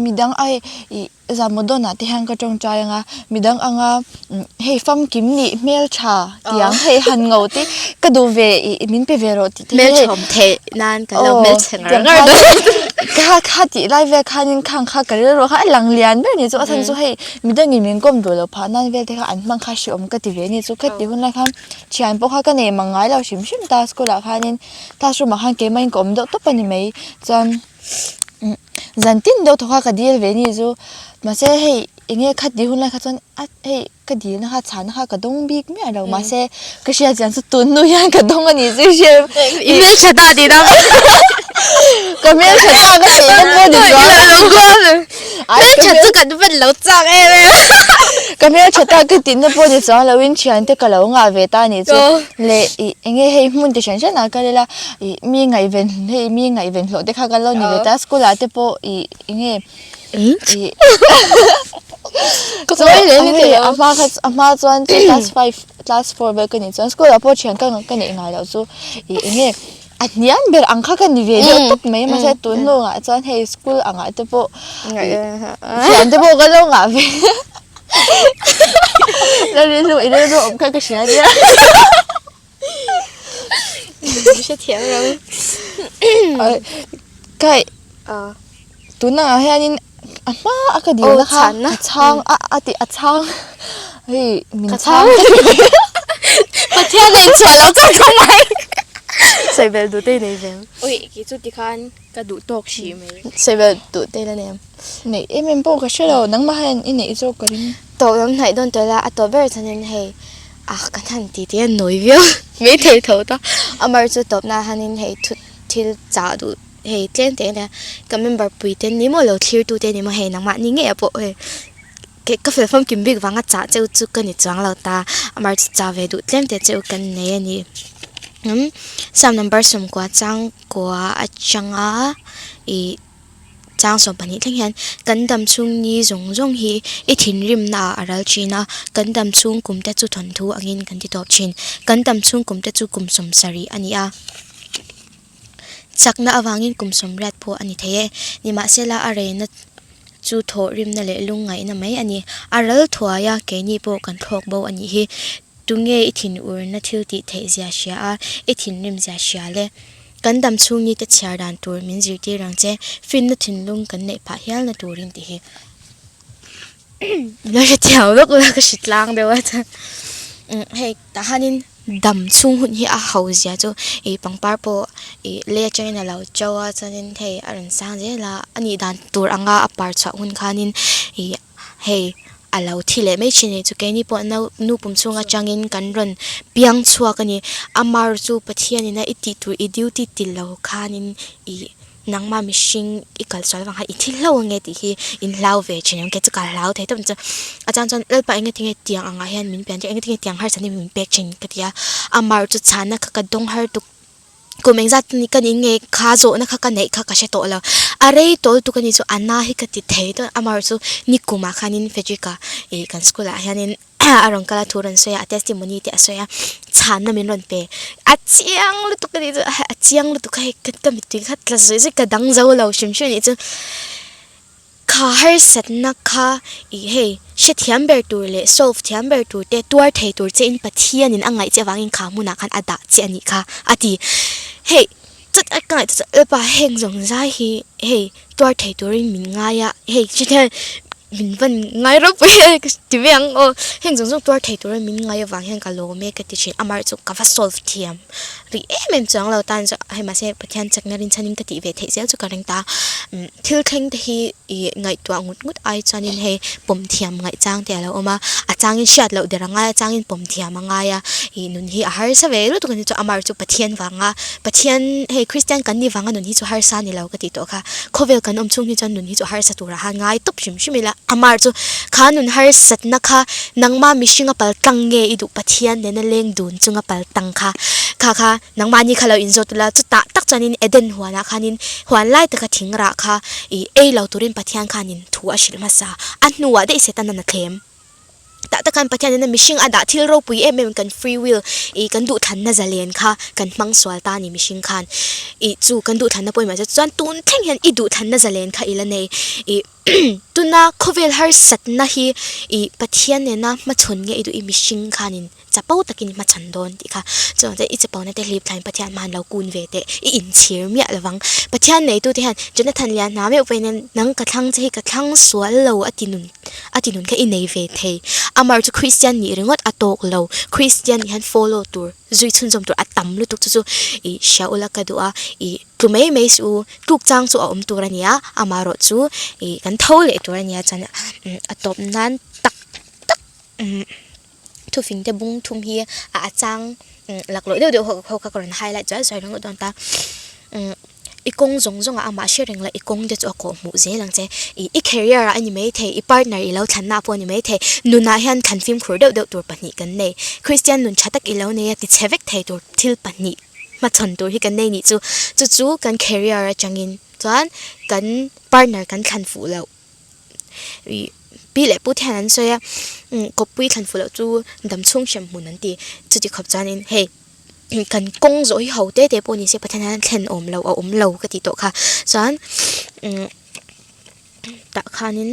midang ai ih. Zamawdawnah te hian ka tawngtai anga midang anga hei famkim nih hmeltha tiang hei han ngo te ka duh ve ih min pe ve rawh tih te hi hei Hmelchhawm theih nan kan lo hmelchhe ngar ngar dawn. Kha kha tih lai vel khanin khang kha ka rilru kha a lang lian ber ni chu a chhan chu hei midangin min kawm duh lo phah nan vel te kha an hmang kha hreawm ka ti ve ni chu khati hun lai khan thian pawh kha ka nei mang ngai lo hrim hrim ta school ah khanin classroom ah khan keimah in ka awm deuh tawp a ni mai chuan. Zan tin deuh thawk a ka dil ve ni chu mahse hei eng nge khat tih hun lai kha chuan a hei ka dilna kha chhana kha ka dawng bik miah lo mahse ka hriat chian chu tun hnu hian ka dawng a ni chu hriat I hmeltha ta tih na ka hmeltha ta ka tih na pawh ni chuang hmeltha chu kan van lo chak em em ka hmeltha ta ka tih na pawh ni chuang lo in thiante ka lo ngah ve ta a ni chu leh ih eng nge hei hmun ti hran hran ah kal ila Ih mi ngaihven hei mi ngaihven hlawh te kha kan lo ni ve ta school ah te pawh ih eng nge ih chuan a hma kha a hma chuan class five class four vel ka nih chuan school ah pawh thian ka ka neih ngai loh chu ih eng nge a hniam ber ang kha ka ni ve deuh tawp mai mahse tun hnungah chuan hei school angah te pawh thian te pawh kan lo ngah ve la rilru i rilru awm kha ka hria nia. Hrethiam lo. Kai tunah hianin a hma a ka dil na kha a chhang a a ti a chhang hei min chhang Pathian a inchhuah lo chauh tho mai. Sawi bel duh te i nei ve. Ui kei chu tikhan ka duh tawk hrih mai. Sawi bel duh te la nei em? Neih em em pawh ka hre lo nangmah hian i neih zawk ka ring. Tawp lam hnaih dawn tawh ila a tawp ber chuanin hei a kan han ti tih a nawi viau mai thei tho ta amar chu tawpna hanin hei thu thil chah duh hei tlem teh ania ka member pui te ni maw lo thlir tu te ni maw hei nangmah ni ngei ah pawh hei ka fel famkim bik vanga chah cheu chu ka ni chuang lo ta amar chu chah ve duh tlem teh cheu kan nei a ni umm psalm number sawmkua changkua atanga ih. Chang 12 thleng hian kan dam chhung ni zawng zawng hi i thinrimna ah a ral thin a, kan dam chhung kum te chu thawnthu angin kan ti tawp thin. Kan dam chhung kum te chu kum 70 a ni a, chakna avangin kum 80 pawh a ni thei e. Nimahsela a reina chu thawhrimna leh lungngaihna mai a ni. A ral thuai a, keini pawh kan thlawk bo a nih hi. Tunge i thinurna thil tih theih zia hria a, i thinrim zia hria le? Kan dam chhung ni te chhiar dan tur min zirtir ang che, finna thinlung kan neih phah hial na turin tih hi la hrethiam vek ula ka hre tlang deuh a chuan hei tah hianin dam chhung hun hi a ho zia chu ih pangpar pawh ih lei atangin a lo to a chuanin hei a rawn sang zel a a nih dan tur anga a par chhuah hun khanin ih. Hei, a lo thi leh mai thin a ni. Chu keini pawh no nu pum chhung atangin kan rawn piang chhuak a ni. Amar chu Pathianin a i tih tur i duty ti lo khanin i nangmah mihring i kal sual avang khan i thi hlauh ange tih hi in hlau ve thin ang. Kei chu ka hlau thei tawp ang chu. A chang chuan Lalpa enge tinge tiang angah hian min pian tir, enge tinge tiang harsatna hi min pek thin ka ti a. Amar chu chhana kha ka dawng har tuk. Kum engzat ka nih nge kha zawhna kha ka neih kha ka hre tawh lo. A rei tawh lutuk a ni chu a na hi ka ti thei dawn amaherawhchu nikumah khanin Frederick-a ih kan school ah hianin a rawn kal a thu rawn sawi a a testimony te a sawi a chhanna min rawn pe. A chiang lutuk a ni chu a chiang lutuk a hei ka mittui kha tla zawih zawih ka dang zo lo hrim hrim a nih chu. Kha harsatna kha ih hei hrethiam ber tur leh solve thiam ber tur te tuar thei tur che in Pathianin a ngaih che avangin kha hmunah khan a dah che a nih kha a ti. Hei chut a ka ngaih chu Lalpa heng zawng zai hi hei tuar thei turin min ngai a hei hrethiam min van ngai ropui e ka ti ve ang aw heng zawng zawng tuar thei turin min ngai avang hian ka lawm e ka ti thin amaherawhchu ka va solve thiam rih em em chuang lo tan chu hei mahse Pathian chakna rinchhanin ka tih ve theih zel chu ka ring ta umm. Thil thleng te hi ih ngaihtuah ngut ngut ai chuanin hei pawm thiam ngaih chang te a lo awm a, a changin hriat loh der a ngai a, a changin pawm thiam a ngai a, ih nun hi a harsa ve lutuk a ni chu amar chu Pathian vanga Pathian hei Kristian kan nih vanga nun hi chu harsa a ni lo ka tih tawh kha, khawvel kan awm chhung hi chuan nun hi chu harsa turah khan ngai tawp hrim hrim ila, amar chu kha nun harsatna kha nangma mihringa pal tlang nge i duh Pathian nena leng dun chunga pal tang kha kha kha. Nangmahni kha lo inzawt ula, chutah tak chuanin Eden huanah khanin huan lai taka thing rah kha ih ei lo turin Pathian khanin thu a hrilh hmasa. A hnuah daih Setana'n a thlem. Tah tak khan Pathianin a mihring a dah thil ropui em em kan free will ih kan duhthlanna zalen kha kan hmang sual ta a ni mihring khan. Ih chu kan duhthlanna pawimawh chu chuan tun thleng hian i duhthlanna zalen kha i la nei. Ih tuna khawvel harsatna hi ih Pathian nena hmachhawn nge i duh i mihring khanin Chapo takin i hmachhan dawn tih kha chuan chuan i chapona te hlip thlain Pathian hmahan lo kun ve teh i inchhir miah lovang. Pathian neitute hian Jonathan lian hna meuh pawhin nang ka thlang che hi ka thlang sual lo a ti nun a ti nun kha i nei ve thei. Amar chu Kristian nih ringawt a tawk lo. Kristian nih hian follow tur zui chhunzawm tur a tam lutuk chu chu i hria ula ka duh a i tlu mai mai suh u tluk chang chu a awm tur a nia amaherawh chu i kan tho leh tur a nia chuan a tawp nan tak tak umm. Thufing te bung thum hi a a chang laklawh deuh deuh ho ho kha ka rawn highlight zuai zuai ringawt dawn ta i kawng zawng zawng ah amah hre reng la i kawng te chu a kawh hmuh zel ang che ih i career ah a ni maithei i partner i lo thlan na pawh a ni maithei nunah hian thlan fimkhur deuh deuh tur pahnih kan nei Christian nun tha tak i lo nei a ti chhe vek thei tur thil pahnih hmachhawn tur hi kan nei nih chu chu chu kan career atangin chuan kan partner kan thlan fuh loh. Ih pi leh pu te hian an sawi a kawppui thlan fuh loh chu dam chhung hrem hmun an ti chuti khawp chuanin hei kan kawng zawh hi ho te te pawh ni se Pathian hian thlen awm lo a awm lo ka tih tawh kha chuan tah khanin.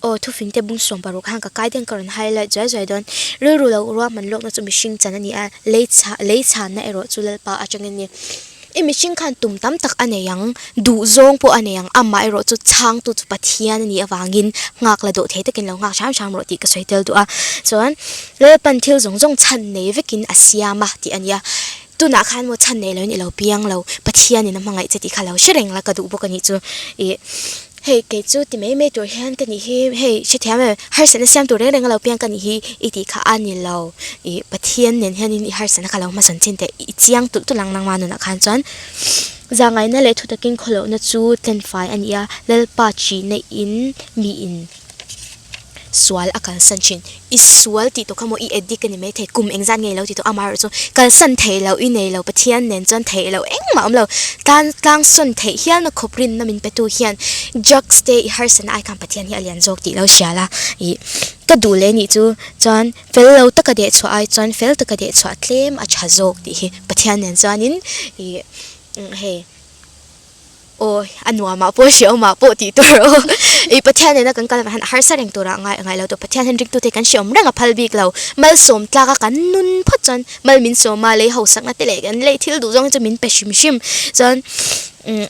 Aw thufing te bung sawm paruk khan ka kai deuh ka rawn highlight zuai zuai dawn. Rilru lo ruahman lawkna chu mihring chan a ni a, lei chha lei chhanna erawh chu Lalpa atangin a ni. I mihring khan tum tam tak a nei ang, duh zawng pawh a nei ang, amah erawh chu chhangtu chu Pathian a nih avangin nghak la dawh thei takin lo nghak hram hram rawh tih ka sawi tel duh a. Chuan Lalpan thil zawng zawng chhan nei vekin a siam a tih a ni a. Tunah khan maw chhan nei loin i lo piang lo, Pathianin a hmangaih che tih kha lo hre reng la ka duh bawk a nih chu. Ih. Hei kei chu ti mai mai tur hian ka nih hi, hei hrethiam em, harsatna siam tur reng reng a lo piang ka nih hi i tih kha a ni lo. Ih Pathian nen hianin i harsatna kha lo hmasawn chin teh, i chiang tulh tulh ang nangma nunah khan chuan zahngaihna leh thutakin khawlohna chu tlenfai a ni a, Lalpa chihna in miin. Sual a kalsan thin. I sual tih tawh kha maw i addict a ni maithei, kum engzat nge i lo ti tawh amaherawh chu kalsan theih loh i nei lo, Pathian nen chuan theih loh engmah a awm lo. Tan tlang sawn theih hialna khawp rinna min petu hian drugs te i harsatna ai khan Pathian hi a lian zawk tih lo hria la. Ih ka duh leh nih chu chuan fel lo taka deh chhuah ai chuan fel taka deh chhuah tlem a tha zawk tih hi Pathian nen chuanin ih hei. Aw, a nuamah pawh hreawmah pawh tih tur aw. I Pathian nena kan kal avang hian a harsa reng turah ngai ngai lo tawh. Pathian hian ringtute kan hreawm reng a phal bik lo. Malsawm tlaka kan nun phawt chuan mal min sawm a, lei hausakna te leh kan lei thil duh zawng hi chu min pe hrim hrim. Chuan umm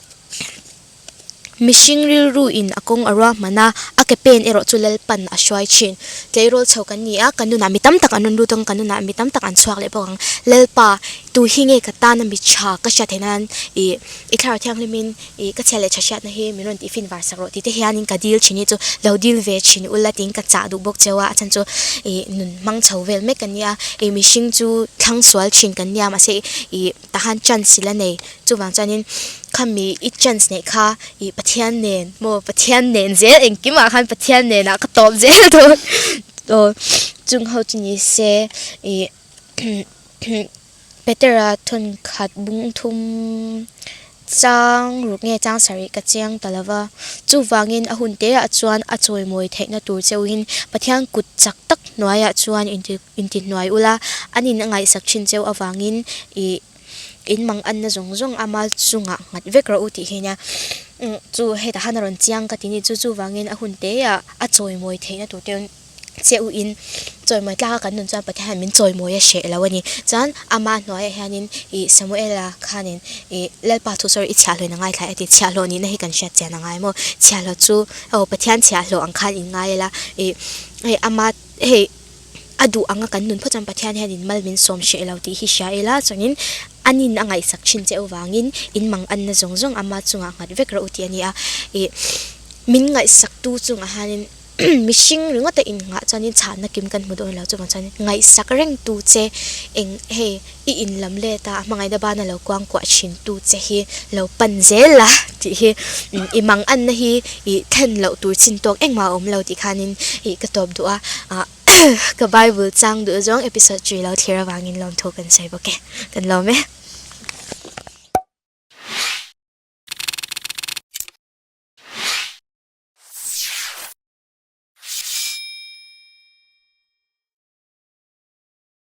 mihring rilru in a kawng a ruahman a, a ke pen erawh chu Lalpan a hruai thin. Tleirawl chho kan ni a, kan nunah mi tam tak an rawn lut ang, kan nunah mi tam tak an chhuak leh bawk ang. Lalpa, tu hi nge ka tana mi tha ka hriat theih nan ih. I thlarau thianghlimin i ka chhia leh tha hriatna hi min rawn tihfin var sak rawh tih te hianin ka dil thin hi chu lo dil ve thin ula tiin ka chah duh bawk cheu a, a chhan chu i nun hmang chho vel mek kan nia, i mihring chu thlang sual thin kan nia mahse i tahan chance i la nei chuvang chuanin khami i chance neih kha i Pathian nen maw Pathian nen zel engkimah khan Pathian nenah ka tawp zel dawn aw chung ho chu ni se i. Petera thawnkhat bung thum chang ruk nge chang sarih ka chiang ta lo va, chuvangin a hun te ah chuan a chawimawi theihna tur cheuhin Pathian kut chak tak hnuaiah chuan inti inti hnuai ula, an in a ngaihsak thin cheu avangin ih in mang anna zawng zawng ama chungah nghat vek rawh u tih hi nia chu hetah khan a rawn chiang ka ti ni chu chuvangin a hun te ah a chawimawi theihna tur te che u in chawimawi tlak a kan nun chuan Pathian hian min chawimawi a hreh lo a ni. Chuan ama hnuaiah hianin ih Samuela khanin ih Lalpa thu sawi i chhiahhlawhin a ngaithla e tih chhiahhlawh nihna hi kan hriat chian a ngai maw? Chhiahhlawh chu aw Pathian chhiahhlawh ang khan in ngai ila ih hei ama hei a duh anga kan nun phawt chuan Pathian hianin mal min sawm hreh lo tih hi hria ila chuanin anin a ngaihsak thin che u vangin in mang anna zawng zawng ama chungah nghat vek rawh u tih a ni a ih min ngaihsaktu chungah hianin Mihring ringawta innghah chuanin chhahna kim kan hmu dawn lo chuvang chuan ngaihsak rengtu che eng hei i inlam let a a hmangaihna bana lo kuangkuah thintu che hi lo pan zel la tih hi i mang anna hi i thlen loh tur chin tawk engmah a awm lo tih khanin ih ka tawp duh a ah ka bible chang duh zawng episode three lo thlir avangin lawmthu kan sawi bawk e kan lawm e.